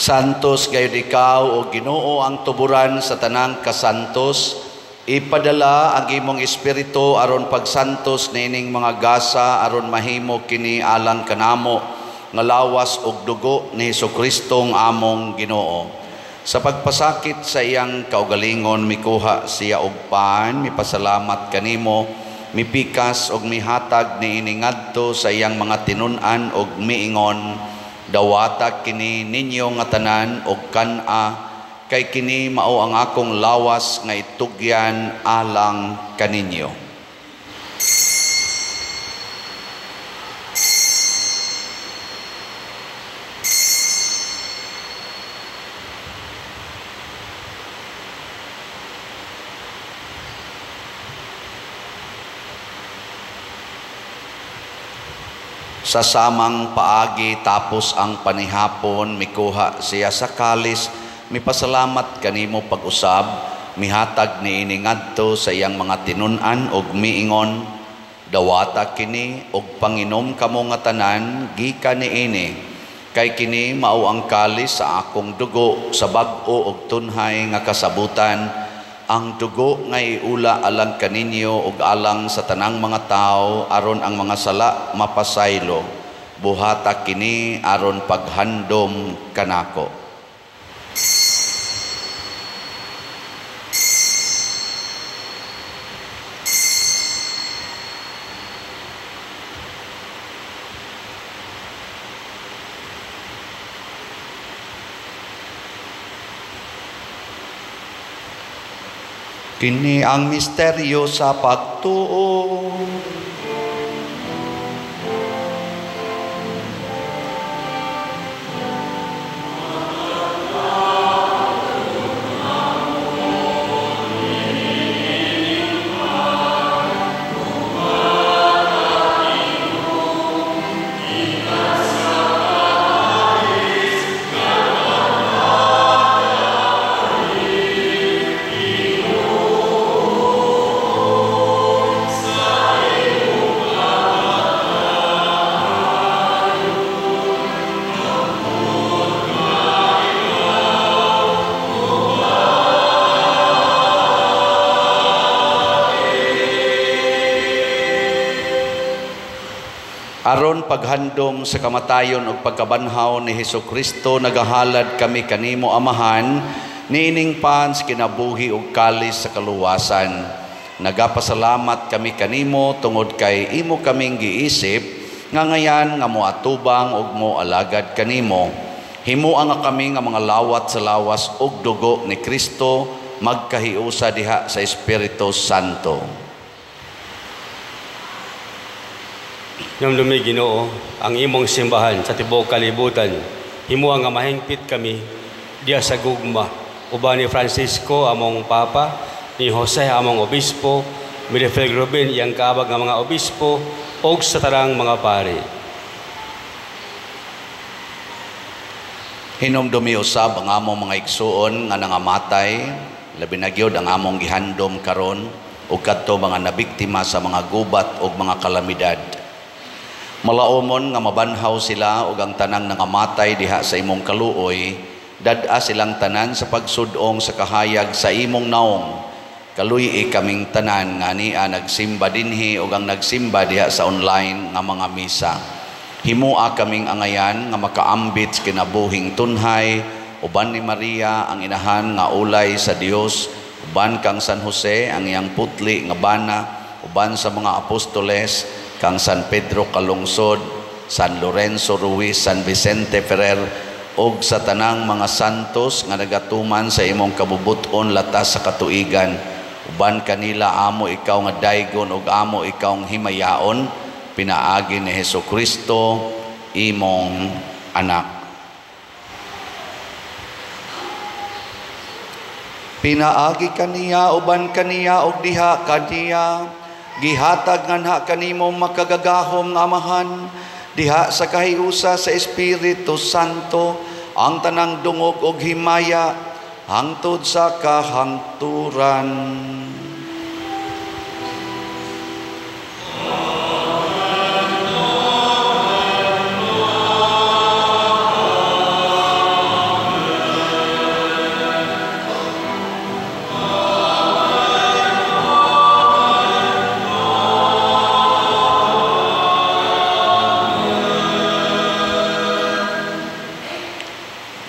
Santos gayud ikaw o Ginoo ang tuburan sa tanang kasantos. Ipadala ang imong espiritu aron pagsantos niining mga gasa aron mahimo kini alang kanamo nga lawas ug dugo ni Hesukristo among Ginoo. Sa pagpasakit sa iyang kaugalingon mikuha siya og pan, mipasalamat kanimo, mipikas og mihatag niini ngadto sa iyang mga tinun-an og miingon, dawata kini ninyo nga tanan og kan-a, kay kini mao ang akong lawas nga itugyan alang kaninyo. Sa samang paagi tapos ang panihapon, mikuha siya sa kalis, mipasalamat kanimo pag-usab, mihatag niini ngadto sa iyang mga tinun-an og miingon, dawata kini og panginom kamo nga tanan gikan niini, kay kini mao ang kalis sa akong dugo sa bag-o og tunhay nga kasabutan, ang dugo nga iula alang kaninyo ug alang sa tanang mga tawo aron ang mga sala mapasaylo. Buhata kini aron paghandom kanako. Kini ang misteryo sa pagtuo. Aron paghandom sa kamatayon ug pagkabanhaw ni Hesukristo, nagahalad kami kanimo Amahan, niining pans kinabuhi ug kalis sa kaluwasan. Nagapasalamat kami kanimo tungod kay imo kaming giisip nga ngayan nga moatubang ug moalagad kanimo. Himoa nga kami nga mga lawat sa lawas ug dugo ni Kristo magkahiusa diha sa Espiritu Santo. Hinumdumi, Ginoo, ang imong simbahan sa tibuok kalibutan. Himoa nga mahingpit kami diha sa gugma uban ni Francisco among Papa, ni Jose among Obispo, Mirafel Rubin iyang kaabag nga mga obispo ug sa tanang mga pari. Hinumdumi usab ang among mga igsuon nga nangamatay, labi na gyud ang among gihandom karon ug kadto mga nabiktima sa mga gubat ug mga kalamidad. Malaumon nga mabanhaw sila ug ang tanang nangamatay diha sa imong kaluoy, dad-a silang tanan sa pagsudong sa kahayag sa imong naong. Kaluy-i kaming tanan nga ania nagsimba dinhi ug ang nagsimba diha sa online nga mga misa. Himua kaming angayan nga makaambit sa kinabuhing tunhay uban ni Maria ang inahan nga ulay sa Dios, uban kang San Jose ang iyang putli nga bana, uban sa mga apostoles kang San Pedro Calungsod, San Lorenzo Ruiz, San Vicente Ferrer ug sa tanang mga santos nga nagatuman sa imong kabubut-on latas sa katuigan. Uban kanila amo ikaw nga daygon ug amo ikaw nga himayaon, pinaagi ni Hesukristo imong anak. Pinaagi kaniya, uban kaniya ug diha kaniya, gihatag nganha kanimo makagagahom nga Amahan, diha sa kahiusa sa Espiritu Santo, ang tanang dungog ug himaya hangtod sa kahangturan.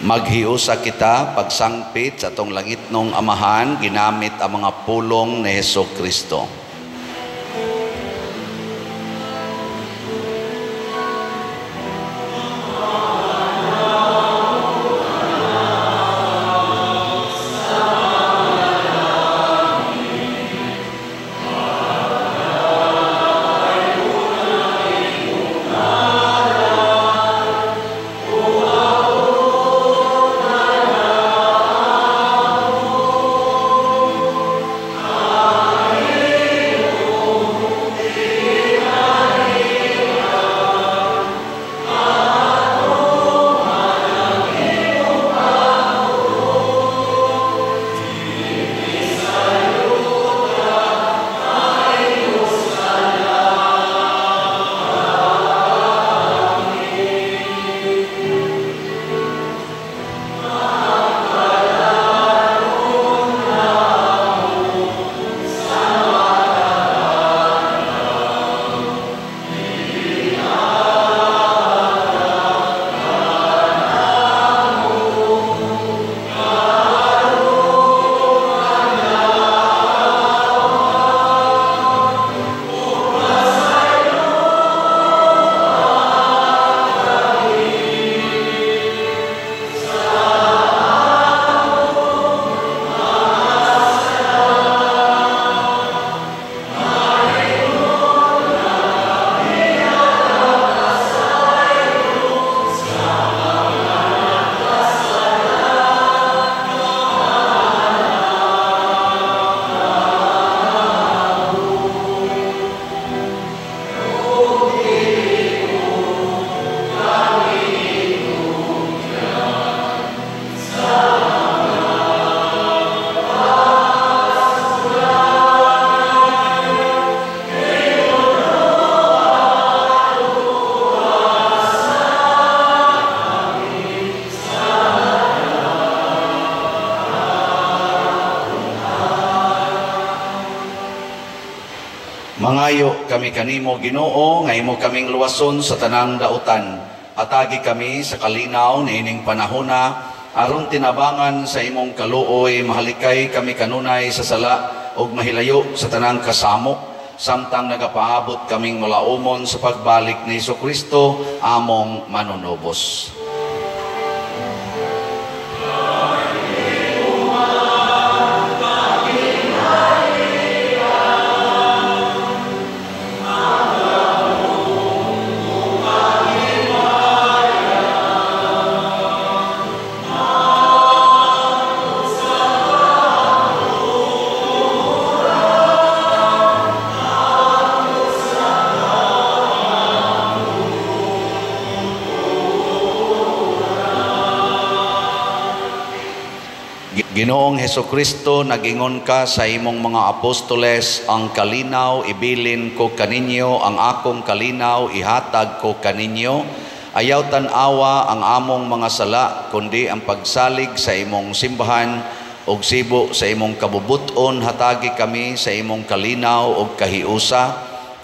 Maghiusa kita pagsangpit sa atong langitnong Amahan ginamit ang mga pulong ni Hesukristo. Mangayo kami kanimo, Ginoo, nga imo kaming luwason sa tanang dautan. Atagi kami sa kalinaw niining panahona, aron tinabangan sa imong kaluoy, mahalikay kami kanunay sa sala ug mahilayo sa tanang kasamo, samtang nagapaabot kaming mulaumon sa pagbalik ni Hesukristo among manunubos. Ginoong Hesukristo, nagingon ka sa imong mga apostoles, ang kalinaw ibilin ko kaninyo, ang akong kalinaw ihatag ko kaninyo. Ayaw tan-awa ang among mga sala, kundi ang pagsalig sa imong simbahan ug sibo sa imong kabubuton, hatagi kami sa imong kalinaw ug kahiusa.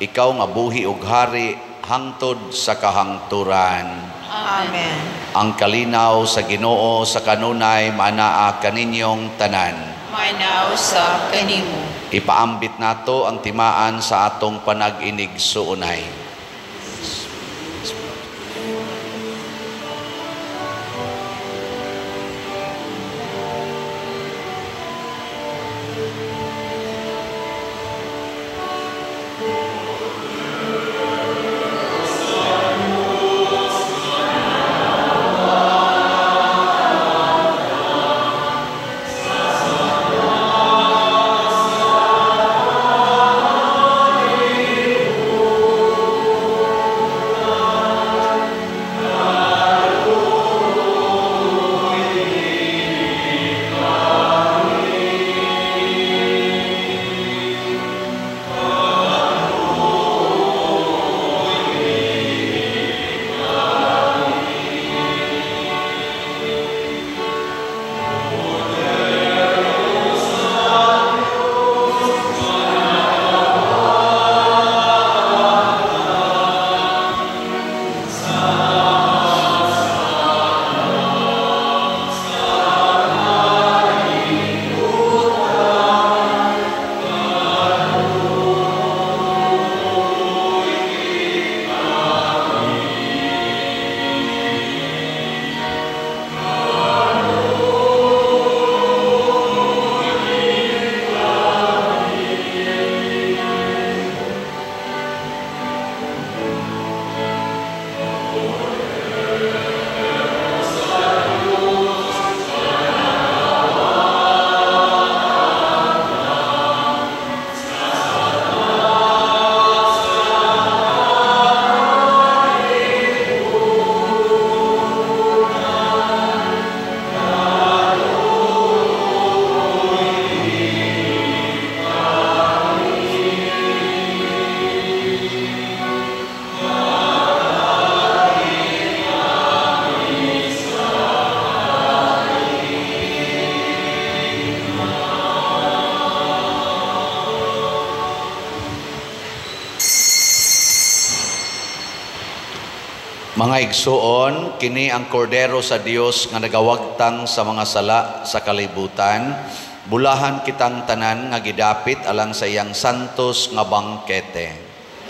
Ikaw nga buhi ug hari hangtod sa kahangturan. Amen. Ang kalinaw sa Ginoo sa kanunay manaa kaninyong tanan. Manaw sa kanimo. Ipaambit nato ang timaan sa atong panag-inig suunay. Mga igsuon, kini ang kordero sa Dios nga nagawagtang sa mga sala sa kalibutan. Bulahan kitang tanan nga gidapit alang sa iyang santos nga bangkete.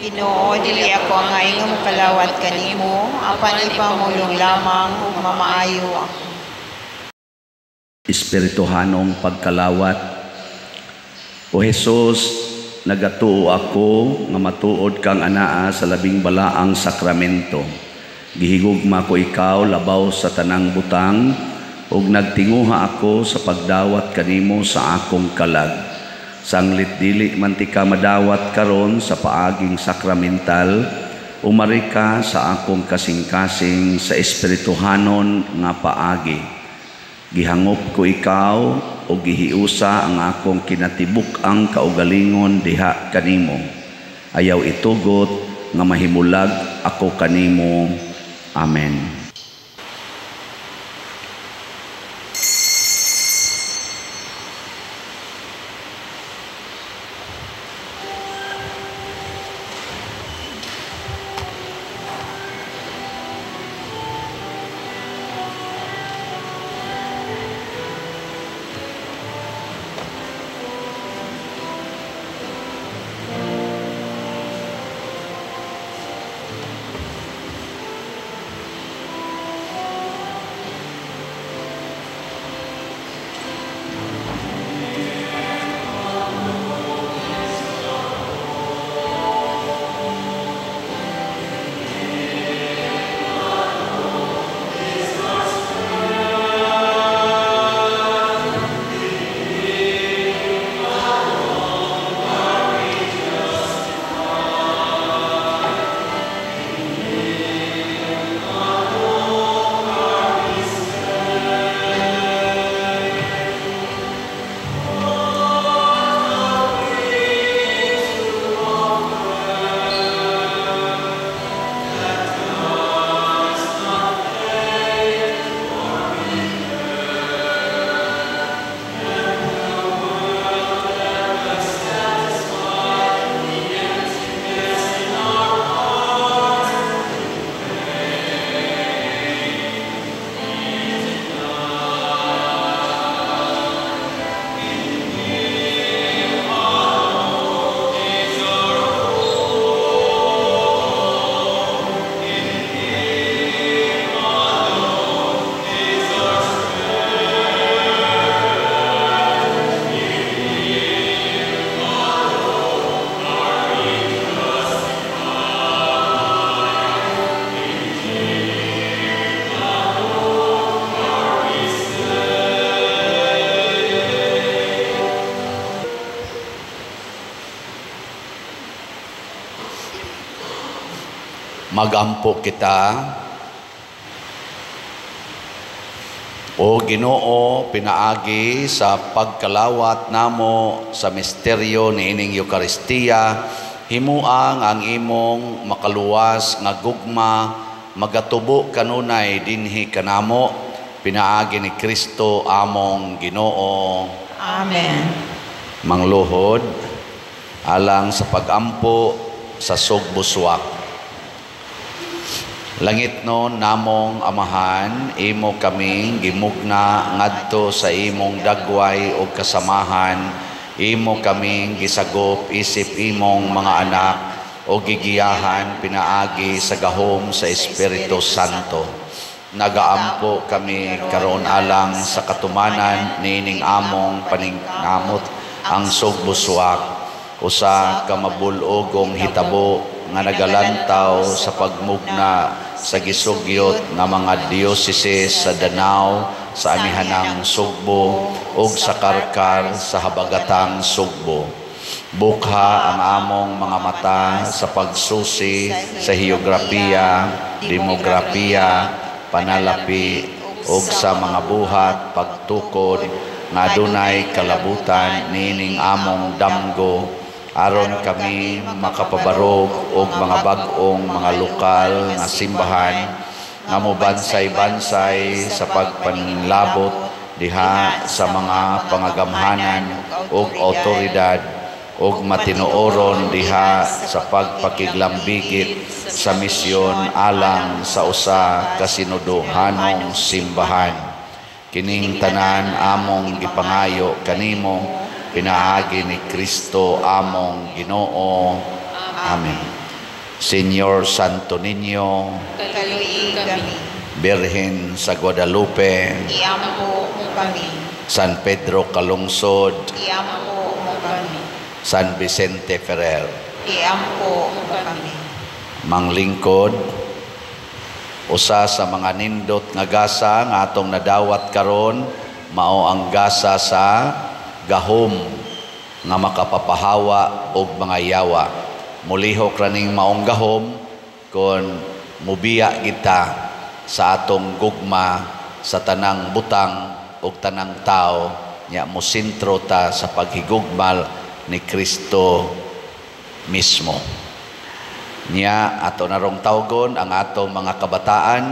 Ginoo, dili ako angay nga mokalawat kanimo, apan ipamulong lamang ug mamaayo ako. Espirituhanong pagkalawat. O Jesus, nagatuo ako nga matuod kang anaa sa labing balaang sakramento. Gihigugma ko ikaw labaw sa tanang butang, ug nagtinguha ako sa pagdawat kanimo sa akong kalag. Sanglit dili man ti ka madawat karon sa paaging sakramental, umari ka sa akong kasing-kasing sa espirituhanon nga paagi. Gihangop ko ikaw ug gihiusa ang akong kinatibuk-ang kaugalingon diha kanimo. Ayaw itugot nga mahimulag ako kanimo. Amen. Magampo kita. O Ginoo, pinaagi sa pagkalawat namo sa misteryo niining Eukaristiya, himuang ang imong makaluwas nga gugma magatubo kanunay dinhi kanamo, pinaagi ni Kristo among Ginoo. Amen. Mangluhod alang sa pagampo sa Sugboswak. Langit no namong Amahan, imo kaming gimugna ngadto sa imong dagway og kasamahan, imo kaming gisagop isip imong mga anak o gigiyahan pinaagi sa gahom sa Espiritu Santo. Nagaampo kami karon alang sa katumanan niining among paningamot ang Sugboswak, usa ka mabul-ogong hitabo nga nagalantaw sa pagmugna sa gisugyot nga mga diocese sa Danao, sa Amihanang Sugbo ug sa Karkar sa Habagatang Sugbo. Bukha ang among mga mata sa pagsusi sa heograpiya, demograpiya, panalapi ug sa mga buhat pagtukod nga adunay kalabutan niining among damgo, aron kami makapabarog og mga bag-ong mga lokal nga simbahan nga mobansay-bansay sa pagpanlabot diha sa mga pangagamhanan ug awtoridad ug matinuoron diha sa pagpakiglambigit sa misyon alang sa usa ka sinuduhanong simbahan. Kining tanan among gipangayo kanimo pinaagi ni Kristo among Ginoo. Amen. Señor Santo Niño, kaluoyi kami. Birhen sa Guadalupe, iampo mo kami. San Pedro Calungsod, iampo mo kami. San Vicente Ferrer, iampo mo kami. Manglingkod, usa sa mga nindot nga gasa nga atong nadawat karon mao ang gasa sa gahom nga makapapahawa og mga yawa. Mulihok raning maong gahom kon mubiya kita sa atong gugma sa tanang butang og tanang tao, nya mosentro ta sa paghigugmal ni Kristo mismo. Nya ato narong tawgon ang atong mga kabataan,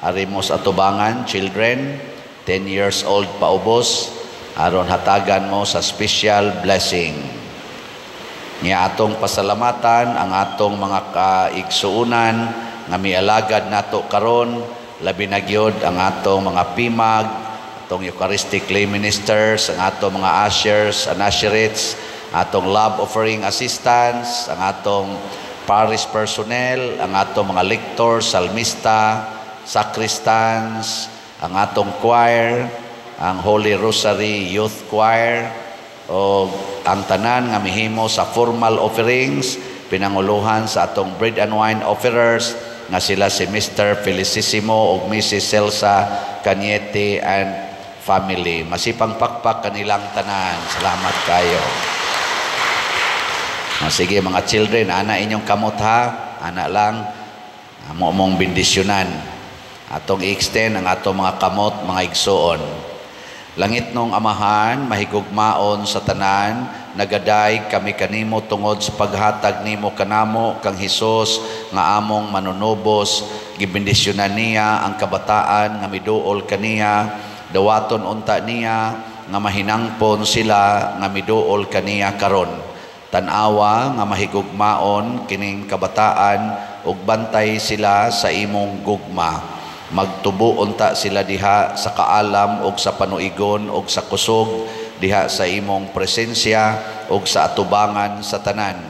arimos atubangan, children 10 years old paubos, aron hatagan mo sa special blessing. Nya atong pasalamatan ang atong mga kaigsuonan nga mialagad nato karon, labi na gyud ang atong mga pimag, atong Eucharistic lay ministers, ang atong mga ushers and usherettes, atong love offering assistants, ang atong parish personnel, ang atong mga lectors, salmista, sacristans, ang atong choir, ang Holy Rosary Youth Choir, o ang tanan nga mihimo sa formal offerings, pinanguluhan sa atong bread and wine offerers nga sila si Mr. Felicissimo ug Mrs. Celsa Cañete and family. Masipang pakpak kanilang tanan. Salamat kayo. Sige mga children, ana inyong kamot ha, ana lang amo mong bendisyonan. Atong i-extend ang atong mga kamot, mga igsuon. Langit nong Amahan, mahigugmaon sa tanan, nagaday kami kanimo tungod sa paghatag nimo kanamo kang Hesus nga among manunubos. Gibendisyonan niya ang kabataan nga miduol kaniya, dawaton unta niya nga mahinangpon sila nga miduol kaniya karon. Tan-awa nga mahigugmaon kining kabataan ug bantay sila sa imong gugma. Magtubo unta sila diha sa kaalam og sa panuigon og sa kusog diha sa imong presensya og sa atubangan sa tanan.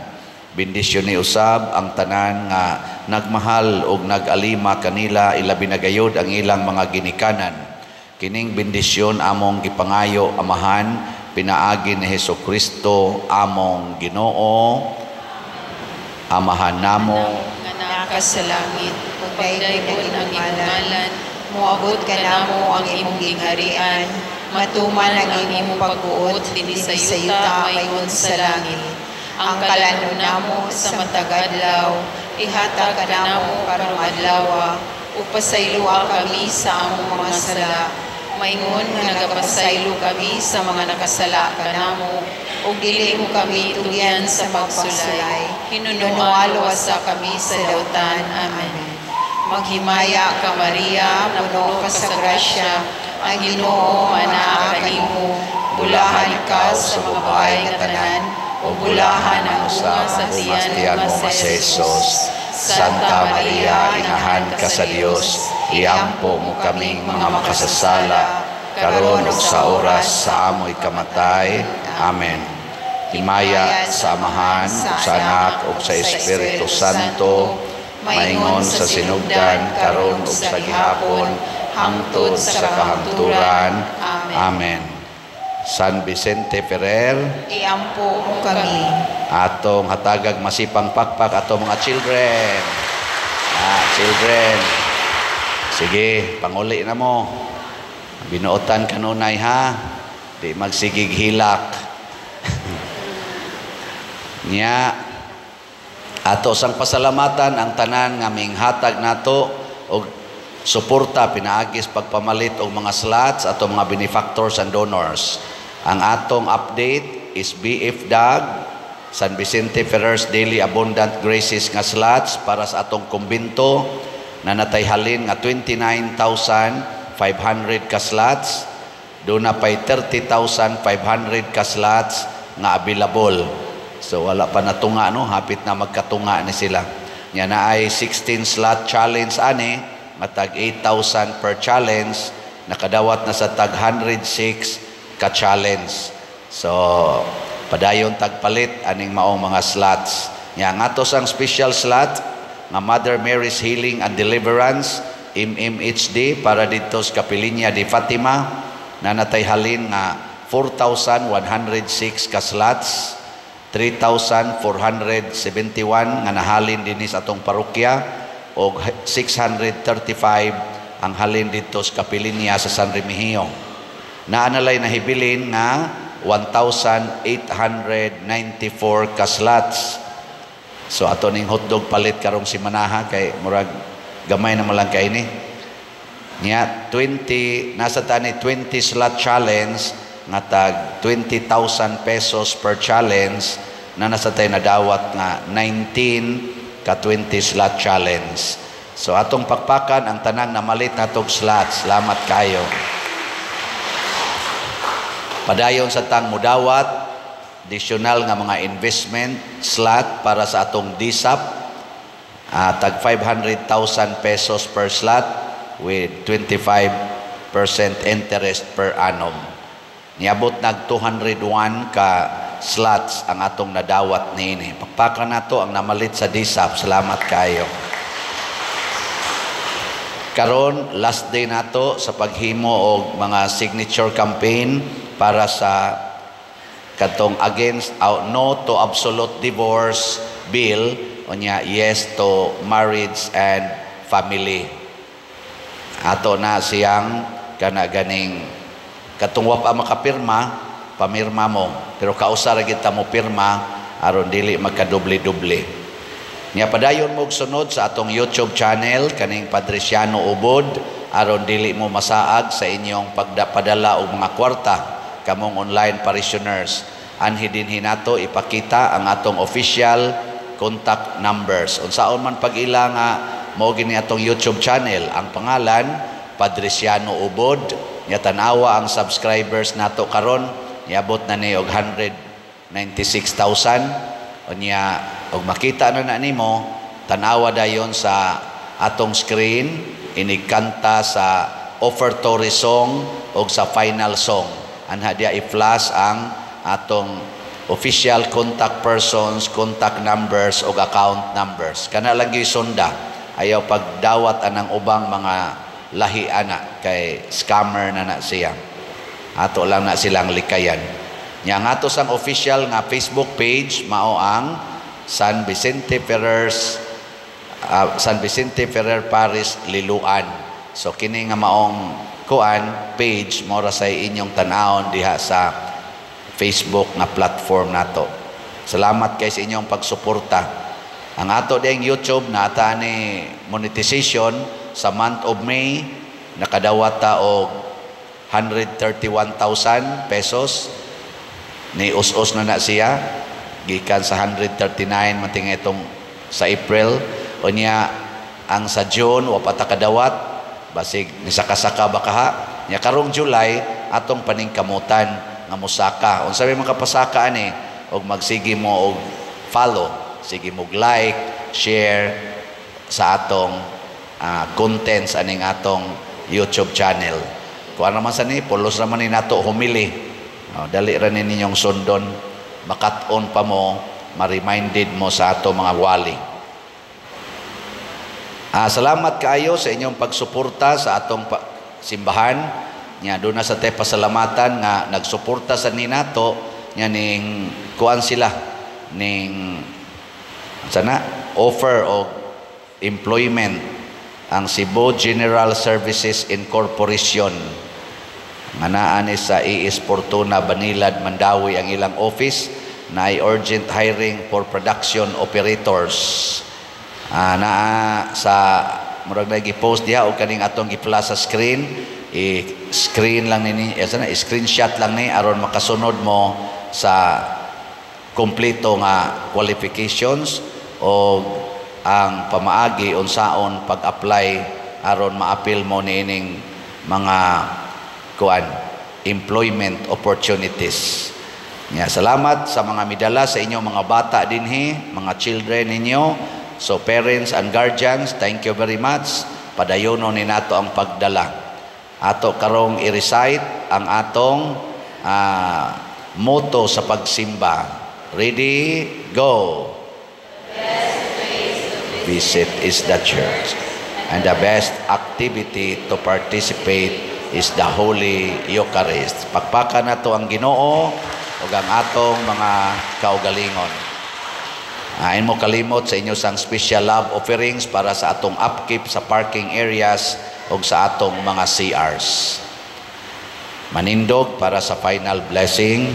Bendisyon ni usab ang tanan nga nagmahal og nagalima kanila, ilabi na gayod ang ilang mga ginikanan. Kining bendisyon among gipangayo, Amahan, pinaagi ni Hesukristo among Ginoo. Amahan namo nga naa ka sa langit, pagdaygon ang imong ngalan, moabot kanamo ang imong gingharian, matuman ang imong pagbuot dinhi sa yuta mayon sa langit. Ang kalanon namo sa matag adlaw, Ihatag kanamo karong adlaw, ug pasayloa kami sa among mga sala, maingon nga nagapasaylo kami sa mga nakasala kanamo, ug dili mo kami tugyan sa pagsulay. Hinunoa luwasa kami sa dautan. Amen. Maghimaya ka, Maria, puno ka sa grasya, ang Ginoo anaa kanimo. Bulahan ka sa mga babae nga tanan, ug bulahan ang bunga sa tiyan mo nga si Jesus. Santa Maria, Inahan ka sa Dios, iampo mo kaming mga makasasala, karon ug sa oras sa amoy kamatay. Amen. Himaya sa Amahan, ug sa Anak, ug sa Espiritu Santo, maingon sa sinugdan, karon ug sa gihapon, hangtod sa kahangturan. Amen. San Vicente Ferrer, iampo mo kami. Atong hatagag masipang pakpak atong mga children. Ah, children. Sige, panguli na mo. Binuotan kanunay ha. Di magsigig hilak. Nya ato sang pasalamatan ang tanan nga minghatag nato og suporta pinaagis pagpamalit og mga slots ato mga benefactors and donors. Ang atong update is BF DAG, San Vicente Ferrer's Daily Abundant Graces nga slots para sa atong kumbinto na natay halin nga 29,500 ka slots. Doon na pa'y 30,500 ka slots nga available. So wala pa natunga, no, hapit na magkatunga ni sila. Nya na ay 16 slot challenge ani, matag 8,000 per challenge, nakadawat na sa tag 106 ka challenge. So padayon tagpalit aning maong mga slots. Nya nga ato sang special slot nga Mother Mary's Healing and Deliverance MMHD para dito sa Kapilinya de Fatima na natay halin nga 4,106 ka slots, 3,471 nga nahalin dinhi sa atong parokya og 635 ang halin dito sa Kapilinya sa San Remigio. Naa nalay nahibilin nga 1,894 ka slots. So ato ning hotdog palit karong simanaha kay murag gamay na man lang kay ni. Nya 20 nasa tani 20 slot challenge nga tag 20,000 pesos per challenge na nasa tay nadawat nga 19 ka 20 slot challenge. So atong pakpakan ang tanang namalit natog slots. Salamat kayo. Padayon sa tang mudawat additional nga mga investment slot para sa atong DSAP, tag 500,000 pesos per slot with 25% interest per annum. Niabot nag 201 ka slots ang atong nadawat niini. Pakpakan nato ang namalit sa DSAP. Salamat kayo. Karon last day nato sa paghimo og mga signature campaign para sa katong against no to absolute divorce bill, unya yes to marriage and family. Ato na siyang kana ganing katong wa pa makapirma, pamirma mo, pero kausa ra gid ta mo pirma aron dili magkadoble-doble. Nya padayon mo og sunod sa atong YouTube channel kaning Padriciano Ubod aron dili mo masaag sa inyong pagpadala og mga kwarta kamong online parishioners. Anhi dinhi nato ipakita ang atong official contact numbers. Unsaon man pag-ila nga mao gini atong YouTube channel, ang pangalan Padriciano Ubod. Nya tan-awa ang subscribers nato karon, niabot na ni og 196,000. Unya og makita na na nimo, tan-awa dayon sa atong screen inikanta sa offertory song og sa final song. Anha diya i-flash ang atong official contact persons, contact numbers og account numbers. Kana lang gyud sunda. Ayaw pagdawat anang ubang mga lahi ana kay scammer na na siya. Ato lang na silang likayan. Nya ang ato sang official nga Facebook page mao ang San Vicente Ferrer Parish Liloan. So kini nga maong kuan page mao ra say inyong tan-awon diha sa Facebook nga platform nato. Salamat kay sa inyong pagsuporta. Ang ato ding YouTube naa ta ni monetization sa month of May, nakadawat ta og 131,000 pesos. Ni us-us na na siya gikan sa 139 mating itong sa April. Unya ang sa June wa pa ta kadawat, basig nisaka-saka ba kaha nya. Karong July atong paningkamutan nga musaka. Unsa may makapasaka ani og magsige mo og follow, sige mo like, share sa atong contents aning atong YouTube channel. Kuan naman sa ni, pulos naman ni nato humili. Oh, dali ra ni ninyong sundon, makat-on pa mo, ma-reminded mo sa ato mga wali. Salamat kaayo sa inyong pagsuporta sa atong simbahan. Nya doon na sa te pasalamatan nga nagsuporta sa ninato nya ning kuan sila ning sana offer og employment, ang Cebu General Services Incorporation nga naa ni sa AS Fortuna, Banilad, Mandaue ang ilang office na ay urgent hiring for production operators. Naa sa murag na gi-post diha og kaning atong gi-flash sa screen, i-screen lang nini, sana screenshot lang ni aron makasunod mo sa kompleto nga qualifications o ang pamaagi unsaon pag-apply aron maapil mo niining mga kuan employment opportunities. Ya, salamat sa mga midala sa inyong mga bata dinhi, mga children ninyo. So parents and guardians, thank you very much. Padayono ni nato ang pagdala. Ato karong i-recite ang atong motto sa pagsimba. Ready? Go! Visit is the church. And the best activity to participate is the Holy Eucharist. Pakpakan nato ang Ginoo ug ang atong mga kaugalingon. Ayon mo kalimot sa inyo sang special love offerings para sa atong upkeep sa parking areas ug sa atong mga CRs. Manindog para sa final blessing.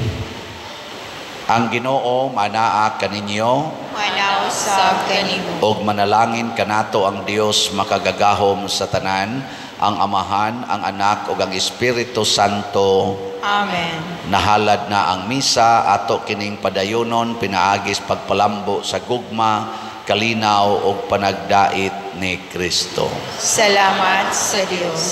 Ang Ginoo manaa kaninyo. Manaa usab kanimo. Ug manalangin kanato ang Dios makagagahom sa tanan, ang Amahan, ang Anak ug ang Espiritu Santo. Amen. Nahalad na ang misa, ato kining padayonon pinaagis pagpalambo sa gugma, kalinaw ug panagdait ni Kristo. Salamat sa Dios.